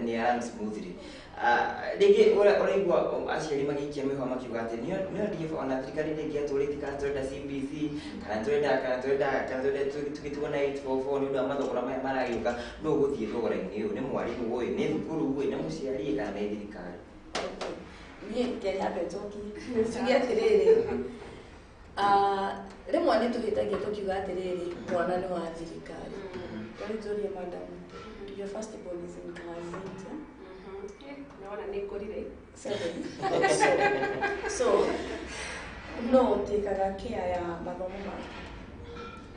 Speaker 1: nĩ ya run smoothly. Rĩngĩ ũraigua aciari magĩikia mĩhwa makiuga atĩ nĩo DF ona thirikari ndĩngĩatũrĩtie kana tũrenda CBC kana tũrenda tũgĩtigwo na 844 nĩ ũndũ wa mathogora maya maragĩũka. No ũgũthiĩ thogora-inĩ ũyũ nĩ mwarimũ ũyũ, nĩ thukuru ũyũ, nĩ mũciari, kana nĩ thirikari?
Speaker 10: Niĩ kenya njoki njuge atĩrĩrĩ, rĩmwe nĩ tũhĩtagia tũkiuga atĩrĩrĩ, mwana nĩ wa thirikari. Rĩu njũrie madam, your first born is in class 8, eh?
Speaker 8: Naona nĩ ngũrire.
Speaker 10: Seven. So no ũtĩkaga care ya mathomo make?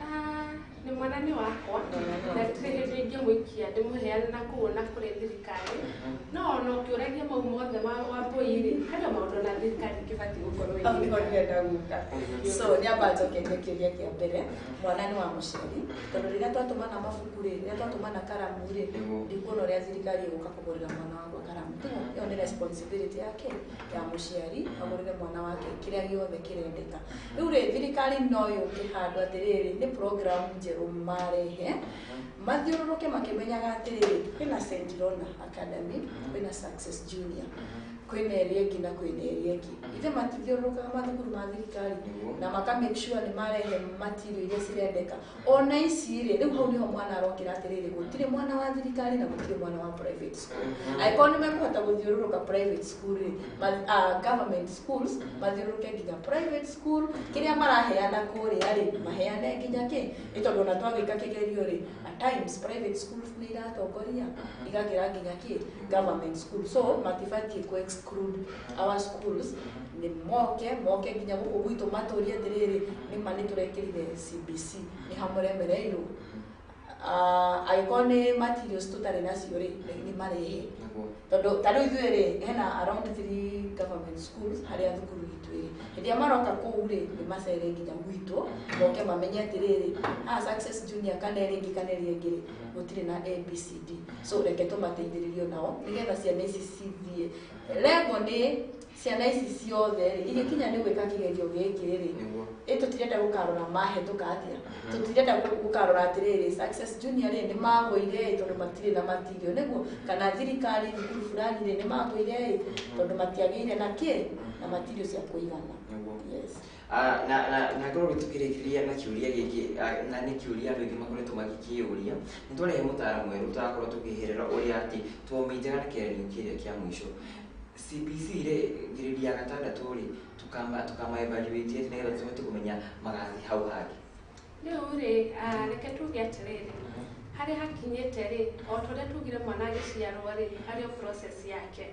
Speaker 8: Ah, nĩ mwana nĩ wakwa.
Speaker 10: Mwana nĩ
Speaker 8: na
Speaker 10: waku.
Speaker 8: ndirĩ hĩndĩ ingĩmũikia ndĩmũheane na kũu na kũrĩ thirikari, no ona ũkĩũragia mau mothe wa mbũi rĩ, harĩ o maũndũ na thirikari ĩngĩbatiĩ gũkorwo
Speaker 10: Hau nĩho
Speaker 8: ĩgĩka.
Speaker 10: ndĩrenda gũka. So nĩamba njokerie kĩũria kĩa mbere, mwana nĩ wa mũciari, tondũ rĩrĩa twatũmana mabuku rĩ, rĩrĩa twatũmana karamu rĩ, ndikuona ũrĩa thirikari ĩgũka kũgũrĩra mwana wakwa karamu. Tiguo? Ĩyo nĩ responsibility yake ya mũciari, agũrĩre mwana wake kĩrĩa gĩothe kĩrendeka. Rĩu rĩ, thirikari no yũke handũ atĩrĩrĩ, nĩ program njerũ marehe, mathiũrũrũke makĩmenyaga atĩrĩrĩ, kwĩna St. Rona Academy, kwĩna Success Junior. Kwĩna ĩrĩa ĩngĩ na kwĩna ĩrĩa ĩngĩ ithe matithiũrũrũkaga mathukuru ma thirikari na maka make sure nĩ marehe material iria cirendeka ona ici rĩ. Rĩu hau nĩho mwana arokĩra atĩrĩrĩ, gũtirĩ mwana wa thirikari na gũtirĩ mwana wa private school. Angĩkorwo nĩ mekũhota gũthiũrũrũka private school rĩ, government schools mathiũrũrũke nginya private school. Kĩrĩa maraheana kũrĩa rĩ, maheane nginya kĩ, nĩ tondũ ona twagĩka kĩgerio rĩ, at times private schools nĩ iratongoria igakĩra nginya kĩ government school. So matibatiĩ ku exclude our schools. Nĩ moke moke nginya gũkũ gwitũ matũrie atĩrĩrĩ, nĩma nĩ tũrekĩrire CBC, nĩ hamũremereirwo. Angĩkorwo nĩ materials tũtarĩ nacio rĩ, nĩ marehe, tondũ ta rĩu ithuĩ rĩ, hena around three government schools harĩa thukuru itũ ĩrĩ. Hĩndĩ ĩrĩa maroka kũu rĩ, nĩ macere nginya gwitũ, moke mamenye atĩrĩrĩ, ah, Success Junior kana ĩrĩa ĩngĩ kana ĩrĩa ĩngĩ rĩ, gũtirĩ na ABCD. So reke tũmateithĩrĩrio nao nĩgetha ciana ici cithiĩ. Lengo nĩ ciana ici ciothe rĩ, igĩkinya nĩ gwĩka kĩgerio gĩkĩ rĩ, ĩ tũtirenda gũkarora mahĩtũka atĩa, tũtirenda gũkarora atĩrĩrĩ, Success Junior rĩ, nĩ magũire ĩ tondũ matirĩ na material, nĩguo, kana thirikari thukuru fulani rĩ, nĩ magũire ĩ tondũ matiagĩire na kĩ na material cia kũigana. Yes.
Speaker 1: Na ngorwo tukĩrĩkĩrĩria na kĩũria gĩkĩ, na nĩ kĩũria andũ aingĩ makoretwo magĩkĩũria, nĩ twarehe mũtaaramu mwerũ, tũrakorwo tũkĩhĩrĩra ũrĩa atĩ twominjaga na kĩgeranio kĩrĩa kĩa mũico CBC rĩ, grade ya gatandatũ rĩ, tukama evaluate atĩ nĩgetha tũhote kũmenya magathiĩ hau hangĩ.
Speaker 8: Rĩu rĩ, reke tuge atĩrĩrĩ, harĩa hakinyĩte rĩ, o ta ũrĩa tugire mwana agĩciarwo rĩ, harĩ o process yake.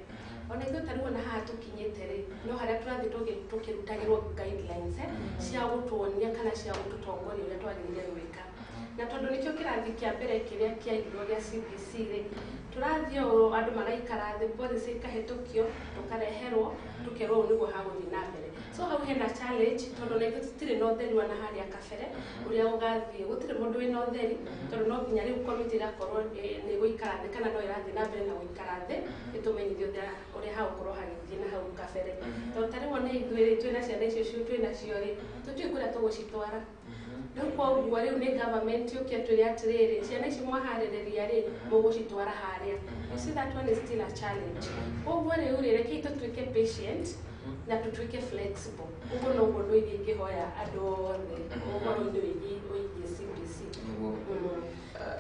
Speaker 8: Ona ithuĩ ta rĩu ona haha tũkinyĩte rĩ, no harĩa tũrathiĩ tũkĩrutagĩrwo guidelines cia gũtuonia kana cia gũtũtongoria ũrĩa twagĩrĩire gwĩka. Na tondũ nĩkĩo kĩrathi kĩa mbere kĩrĩa kĩaigirwo gĩa CBC rĩ, tũrathiĩ ũũ, andũ maraikara thĩ, policy ĩkahĩtũkio, tũkareherwo, tũkerwo ũũ nĩguo hagũthiĩ na mbere. So hau hena challenge, tondũ na ithuĩ tũtirĩ na ũtheri wa na harĩa kabere ũrĩa ũgathiĩ. Gũtirĩ mũndũ wĩna ũtheri, tondũ no nginya rĩu komiti ĩgakorwo nĩ ĩgũikara thĩ kana no ĩrathiĩ na mbere na gũikara thĩ ĩtũmenyithie ũrĩa hagũkorwo hagĩthiĩ na hau kabere. Tondũ ta rĩu ona ithuĩ rĩ, twĩna ciana icio cio twĩ nacio rĩ, tũtiũĩ kũrĩa tũgũcitwara. Rĩu koguo rĩu nĩ government yũke ĩtwĩre atĩrĩrĩ, ciana ici mwaharĩrĩria rĩ, mũgũcitwara harĩa. You see, that one is still a challenge. Koguo rĩu rĩ, rekei tũtuĩke patient na tũtuĩke flexible. Ũguo noguo ũndũ iria ingĩhoya andũ othe ũhoro-inĩ wĩgiĩ CBC.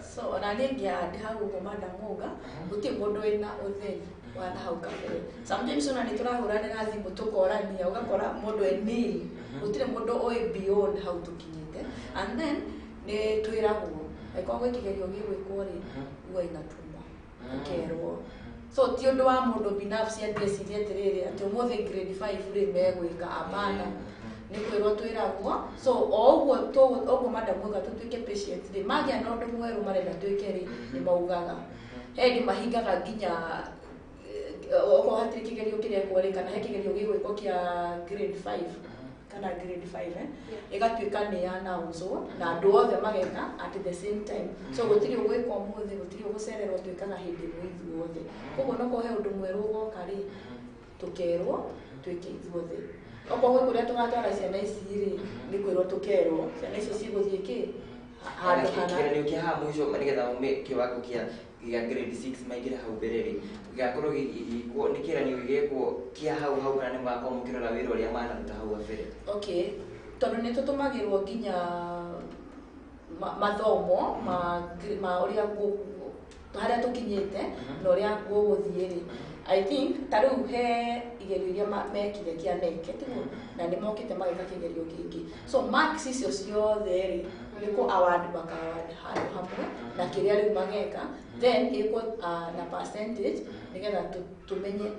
Speaker 10: So ona niĩ ngĩande hau ũguo madam auga, gũtirĩ mũndũ wĩna ũtheri wa na hau kabere. Sometimes ona nĩ tũrahũranĩra thimũ tũkorania, ũgakora mũndũ e nil, gũtirĩ mũndũ ũĩ beyond hau tũkinyĩte. And then nĩ twĩragwo angĩkorwo gwĩ kĩgerio gĩgwĩkwo rĩ, huwa inatumwa ũkerwo. So ti ũndũ wa mũndũ binafsi atĩ ecirie atĩrĩrĩ, atĩ ũmũthĩ grade 5 rĩ megwĩka. Hapana, nĩ kwĩrwo twĩragwo. So o ũguo ũguo madam auga tũtuĩke patient rĩ, magĩa na ũndũ mwerũ marenda twĩke rĩ, nĩ maugaga. He hĩndĩ mahingaga nginya okorwo hatirĩ kĩgerio kĩrekwo rĩ, kana he kĩgerio gĩgwĩkwo kĩa grade 5 kana grade 5, ĩgatuĩka nĩ announce na andũ othe mageka at the same time. So gũtirĩ ũgwĩka ũmũthĩ, gũtirĩ ũgũcererwo, twĩkaga hĩndĩ ĩmwe ithuothe. Koguo nokorwo he ũndũ mwerũ ũgoka rĩ, tũkerwo twĩke ithuothe. Okorwo gwĩ kũrĩa tũgatwara ciana ici rĩ, nĩ kwĩrwo tũkerwo ciana icio cigũthiĩ kĩ handũ hana.
Speaker 1: Kĩgeranio kĩa haha mũico nĩgetha maume kĩwango kĩa grade 6 maingĩre hau mbere rĩ, gĩgakorwo gĩgĩkwo nĩ kĩgeranio gĩgekwo kĩa hau hau, kana nĩ mũgakorwo mũkĩrora wĩra ũrĩa manaruta hau gabere?
Speaker 10: Okay, tondũ nĩ tũtũmagĩrwo nginya mathomo ma ũrĩa harĩa tũkinyĩte na ũrĩa gũgũthiĩ rĩ, I think ta rĩu he igerio iria mekire kĩa KNEC, tiguo, na nĩ mokĩte magĩka kĩgerio kĩngĩ. So marks icio ciothe rĩ, nĩ kũ award maka award handũ hamwe na kĩrĩa rĩu mageka, then ĩkwo na percentage nĩgetha tũmenye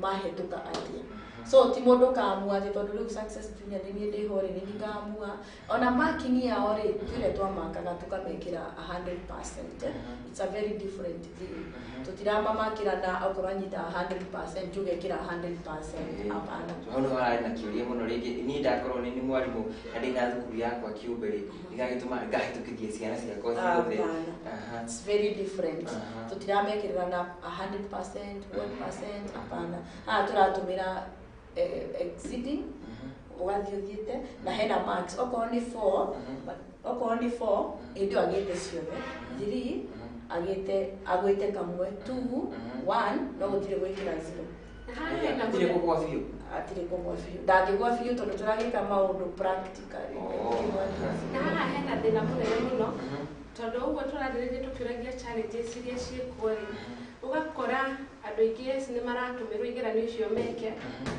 Speaker 10: mahĩtũka atĩa. So ti mũndũ ũkamua atĩ tondũ rĩu Success Junior nĩ niĩ ndĩho rĩ, nĩ niĩ ngamua. Ona marking yao rĩ, twĩre twamakaga tũkamekĩra 100%. It's a very different thing. Tũtiramamakĩra na okorwo anyita 100% ũgekĩra 100%, hapana.
Speaker 1: Hau nĩho hararĩ na kĩũria mũno. Rĩngĩ niĩ ndakorwo nĩ mwarimũ na ndĩna thukuru yakwa kĩũmbe rĩ, gĩgagĩtũma ngahĩtũkithia ciana ciakwa ciothe?
Speaker 10: Hapana. It's very different. Tũtiramekĩrĩra na 100%, 1%, hapana. Haha tũratũmĩra exceeding, ũgathiĩ ũthiĩte na hena marks. Okorwo nĩ 4, okorwo nĩ 4, hĩndĩ ĩyo agĩte ciothe, 3 agĩte agwĩte kamwe, 2, 1, no gũtirĩ gwĩkĩra 0.
Speaker 8: Na haha hena
Speaker 1: Hatirĩ kũgwa biũ.
Speaker 10: Atirĩ kũgwa biũ, ndangĩgwa biũ tondũ tũragĩka maũndũ practically.
Speaker 8: Na haha hena thĩna mũnene mũno, tondũ ũguo tũrarĩrĩria tũkĩũragia challenges iria ciĩkuo rĩ, ũgakora andũ aingĩ, yes, nĩ maratũmĩrwo igeranio icio meke.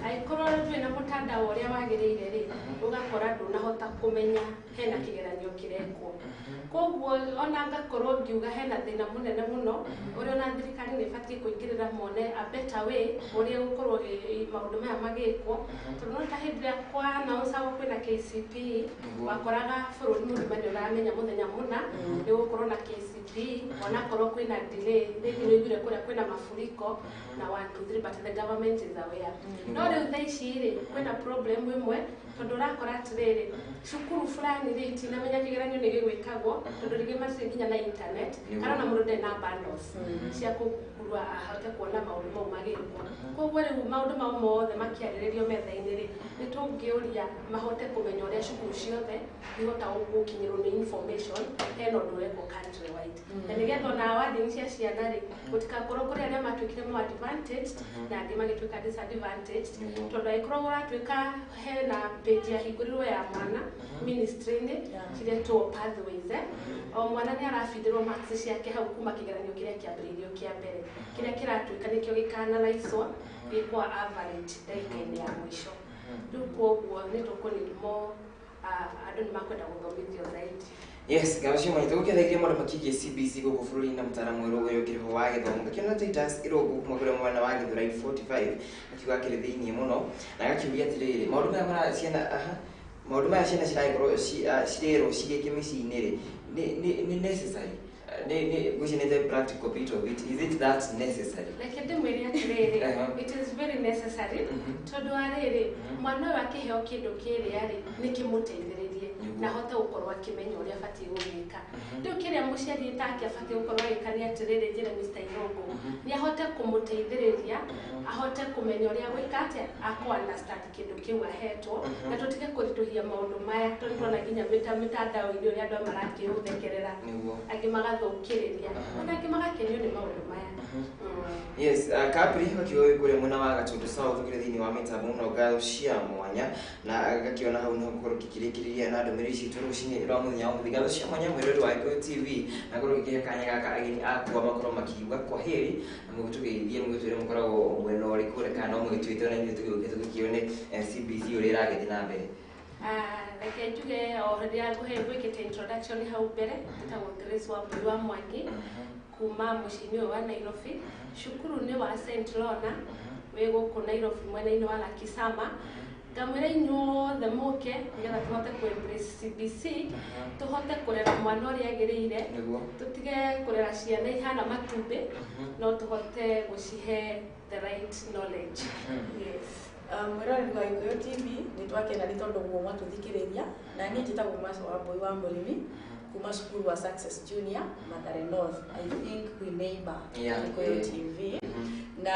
Speaker 8: Angĩkorwo ndũrĩ na mũtandao ũrĩa wagĩrĩire rĩ, ũgakora ndũnahota kũmenya hena kĩgeranio kĩrekwo. Koguo ona ngakorwo ngiuga hena thĩna mũnene mũno ũrĩa ona thirikari nĩ ĩbatiĩ kũingĩrĩra mone a better way ũrĩa gũkorwo maũndũ maya magĩkwo, tondũ no ta hĩndĩ ĩrĩa kwa announce-agwo kwĩna KCPE, wakoraga bũrũri mũgima nĩ ũramenya mũthenya mũna nĩ gũkorwo na KCPE, onakorwo kwĩna delay, rĩngĩ nĩ ũiguire kũrĩa kwĩna mafuriko na 1 2 3, but the government is aware. No rĩu thaa ici rĩ, kwĩna problem ĩmwe, tondũ ũrakora atĩrĩrĩ, cukuru fulani rĩ, itinamenya kĩgeranio nĩ gĩgwĩkagwo, tondũ rĩngĩ matirĩ nginya na internet, kana ona mũndũ ndarĩ na bundles cia kũgũrwo ahote kuona maũndũ mau magĩkwo. Koguo rĩu maũndũ mau mothe makĩarĩrĩrio metha-inĩ rĩ, nĩ tũngĩũria mahote kũmenya ũrĩa cukuru ciothe ihota gũkinyĩrwo nĩ information hena ũndũ ũrekwo country wide, na nĩgetha ona warding cia ciana rĩ, gũtikakorwo kũrĩ arĩa matuĩkire more advantaged na angĩ magĩtuĩka disadvantaged, tondũ angĩkorwo ũratuĩka hena page yahingũrirwo ya mwana ministry-inĩ ciretwo pathways, o mwana nĩ arabindĩrwo marks ciake hau kuma kĩgeranio kĩrĩa kĩambĩrĩirio kĩa mbere, kĩrĩa kĩratuĩka nĩkĩo gĩkanaraicwo gĩkwa average ndagĩka-inĩ ya mũico. Rĩu koguo nĩ tũkũ need more, andũ nĩ makwenda gũthomithio zaidi.
Speaker 1: Yes, gacio mwanyi tũgũkĩthaithia maũndũ makĩgiĩ CBC gũkũ bũrũri-inĩ na mũtaaramu mwerũ ũyũ ũkĩrĩ ho wa gĩthomo. Ngakĩona Titus Irũngũ kuma kũrĩa mwena wa Gĩthũrai 45 akiuga akĩrĩ thĩiniĩ mũno, na agakĩũria atĩrĩrĩ, maũndũ maya mara ciana, aha, maũndũ maya ciana ciragĩkorwo cirerwo cigĩke mĩciĩ-inĩ rĩ, nĩ necessary? Nĩ ngwĩciria nĩ the practical bit of it. Is it that necessary?
Speaker 8: Reke ndĩmwĩre atĩrĩrĩ, it is very necessary, tondũ wa rĩrĩ, mwana ũyũ akĩheo kĩndũ kĩrĩa rĩ, nĩ kĩmũteithĩrĩrie na ahote gũkorwo akĩmenya ũrĩa abatiĩ gũgĩka. Rĩu kĩrĩa mũciari take abatiĩ gũkorwo agĩka nĩ atĩrĩrĩ, njĩre Mr. Irũngũ, nĩ ahote kũmũteithĩrĩria ahote kũmenya ũrĩa gwĩka atĩa, akũ understand kĩndũ kĩu ahetwo, na tũtige kũritũhia maũndũ maya, tondũ tuona nginya mĩtandao-inĩ ũrĩa andũ marakĩũthekerera, angĩ magathũkĩrĩria, ona angĩ magakenio nĩ maũndũ maya.
Speaker 1: Yes, Capri wakiuga wĩ kũrĩa mwena wa Gatundu South kũrĩa thĩinĩ wa mĩtambo mũno, ngatho cia mwanya, na gakĩona hau nĩho ngũkorwo ngĩkĩrĩkĩrĩria na ndũmĩrĩri citũ rũcinĩ rwa mũthenya wa ũmũthĩ. Ngatho cia mwanya mwĩrori wa Gĩkũyũ TV, na ngorwo ngĩkĩhe kanya gaka ageni akwa makorwo makiuga kwa heri na mũgĩtũgeithie, mũgĩtwĩre mũkoragwo mwena ũrĩkũ, kana no mũgĩtwĩte ona ithuĩ tũgĩũke tũgĩkĩone CBC ũrĩa ĩragĩthiĩ na mbere.
Speaker 8: Ah, reke njuge o rĩrĩa ngũhe gwĩkĩte introduction hau mbere, njĩtagwo Grace Wambui wa Mwangi kuma mũciĩ-inĩ ũyũ wa Nairobi. Cukuru nĩ wa St. Lona wĩ gũkũ Nairobi mwena-inĩ wa Lakisama. Ngamwĩra inyuothe mũke nĩgetha tũhote kũ embrace CBC, tũhote kũrera mwana ũrĩa agĩrĩire, tũtige kũrera ciana ihana matumbĩ, no tũhote gũcihe the right knowledge. Yes.
Speaker 9: Mwĩroreri wa Gĩkũyũ TV, nĩ twakena nĩ tondũ guo mwatũthikĩrĩria, na niĩ njĩtagwo Maco wa Mbui wa Mũrĩmi kuma cukuru wa Success Junior, Mathare North.
Speaker 10: I think we neighbor.
Speaker 9: Gĩkũyũ TV, na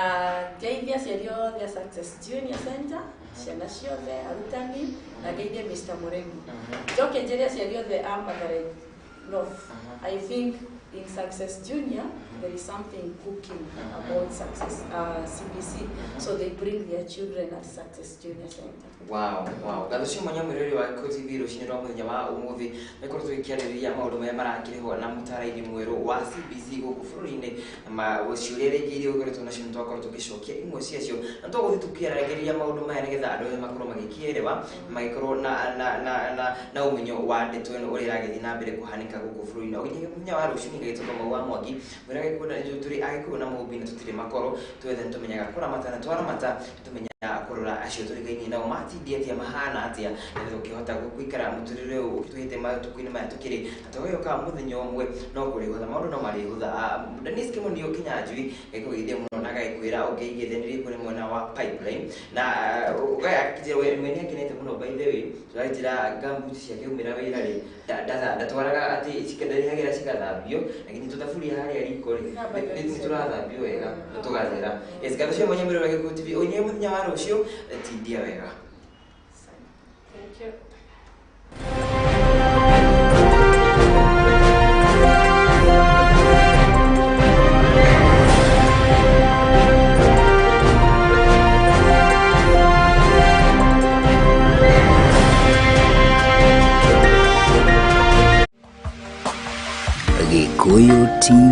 Speaker 9: ngeithia aciari othe a Success Junior Center, ciana ciothe, arutani, na ngeithie Mr. Mũrĩmi. Njoke njĩre aciari othe a Mathare North, I think in Success Junior there is something cooking about Success CBC, so they bring their children at Success Junior Center.
Speaker 1: Wow. Ngatho cia mwanya mwĩrori wa Gĩkũyũ TV rũcinĩ rwa mũthenya wa ũmũthĩ, nĩkorwo tũgĩkĩarĩrĩria maũndũ marĩa marakĩrĩho na mũtara-inĩ mwerũ wa CBC gũkũ bũrũri-inĩ, na ciũria rĩngĩ iria ũkoretwo nacio nĩ twakorwo tũgĩcokia imwe ciacio, na tũgũthiĩ tũkĩaragĩrĩria maũndũ maya nĩgetha andũ othe makorwo magĩkĩerewa, magĩkorwo na ũmenyo wa ndeto ĩno ũrĩa ĩragĩthiĩ na mbere kũhanĩka gũkũ bũrũri-inĩ. O nginya mũthenya wa rũciũ, ngagĩtwo Kamau wa Mwangi, mwĩra Gĩkũyũ tũrĩ Agĩkũyũ na Mũmbi na tũtirĩ makoro, twethe nĩtũmenyaga kũramata na twaramata nĩtũmenyaga kũrora acio tũrigainie nao matindie atĩa, mahana atĩa, nĩgetha ũkĩhota gũikara mũtũrĩre ũyũ ũkĩtũhĩte matukũ-inĩ maya tũkĩrĩ na tũgagĩũka mũthenya ũmwe no kũrĩhũtha, maũndũ no marĩhũtha. Denise Kĩmonio Kĩnyanjui gagĩkũgeithia mũno na gagĩkwĩra ũngĩigithanirie kũrĩ mwena wa Pipeline, na ũgakĩnjĩra we mwene akenete mũno. By the way, tũranjĩra ngambuti ciake umĩra wĩra rĩ, ndatwaraga atĩ ndarĩhagĩra cigathambio, lakini tũthaburia harĩa riko rĩ, nĩ tũrathambio wega na tũgathera. Yes, ngatho cia mwanya mwĩrori wa Gĩkũyũ TV, ũnye mũthenya wa rũciũ, tindia wega.
Speaker 8: Thank you.
Speaker 3: Gĩkũyũ TV.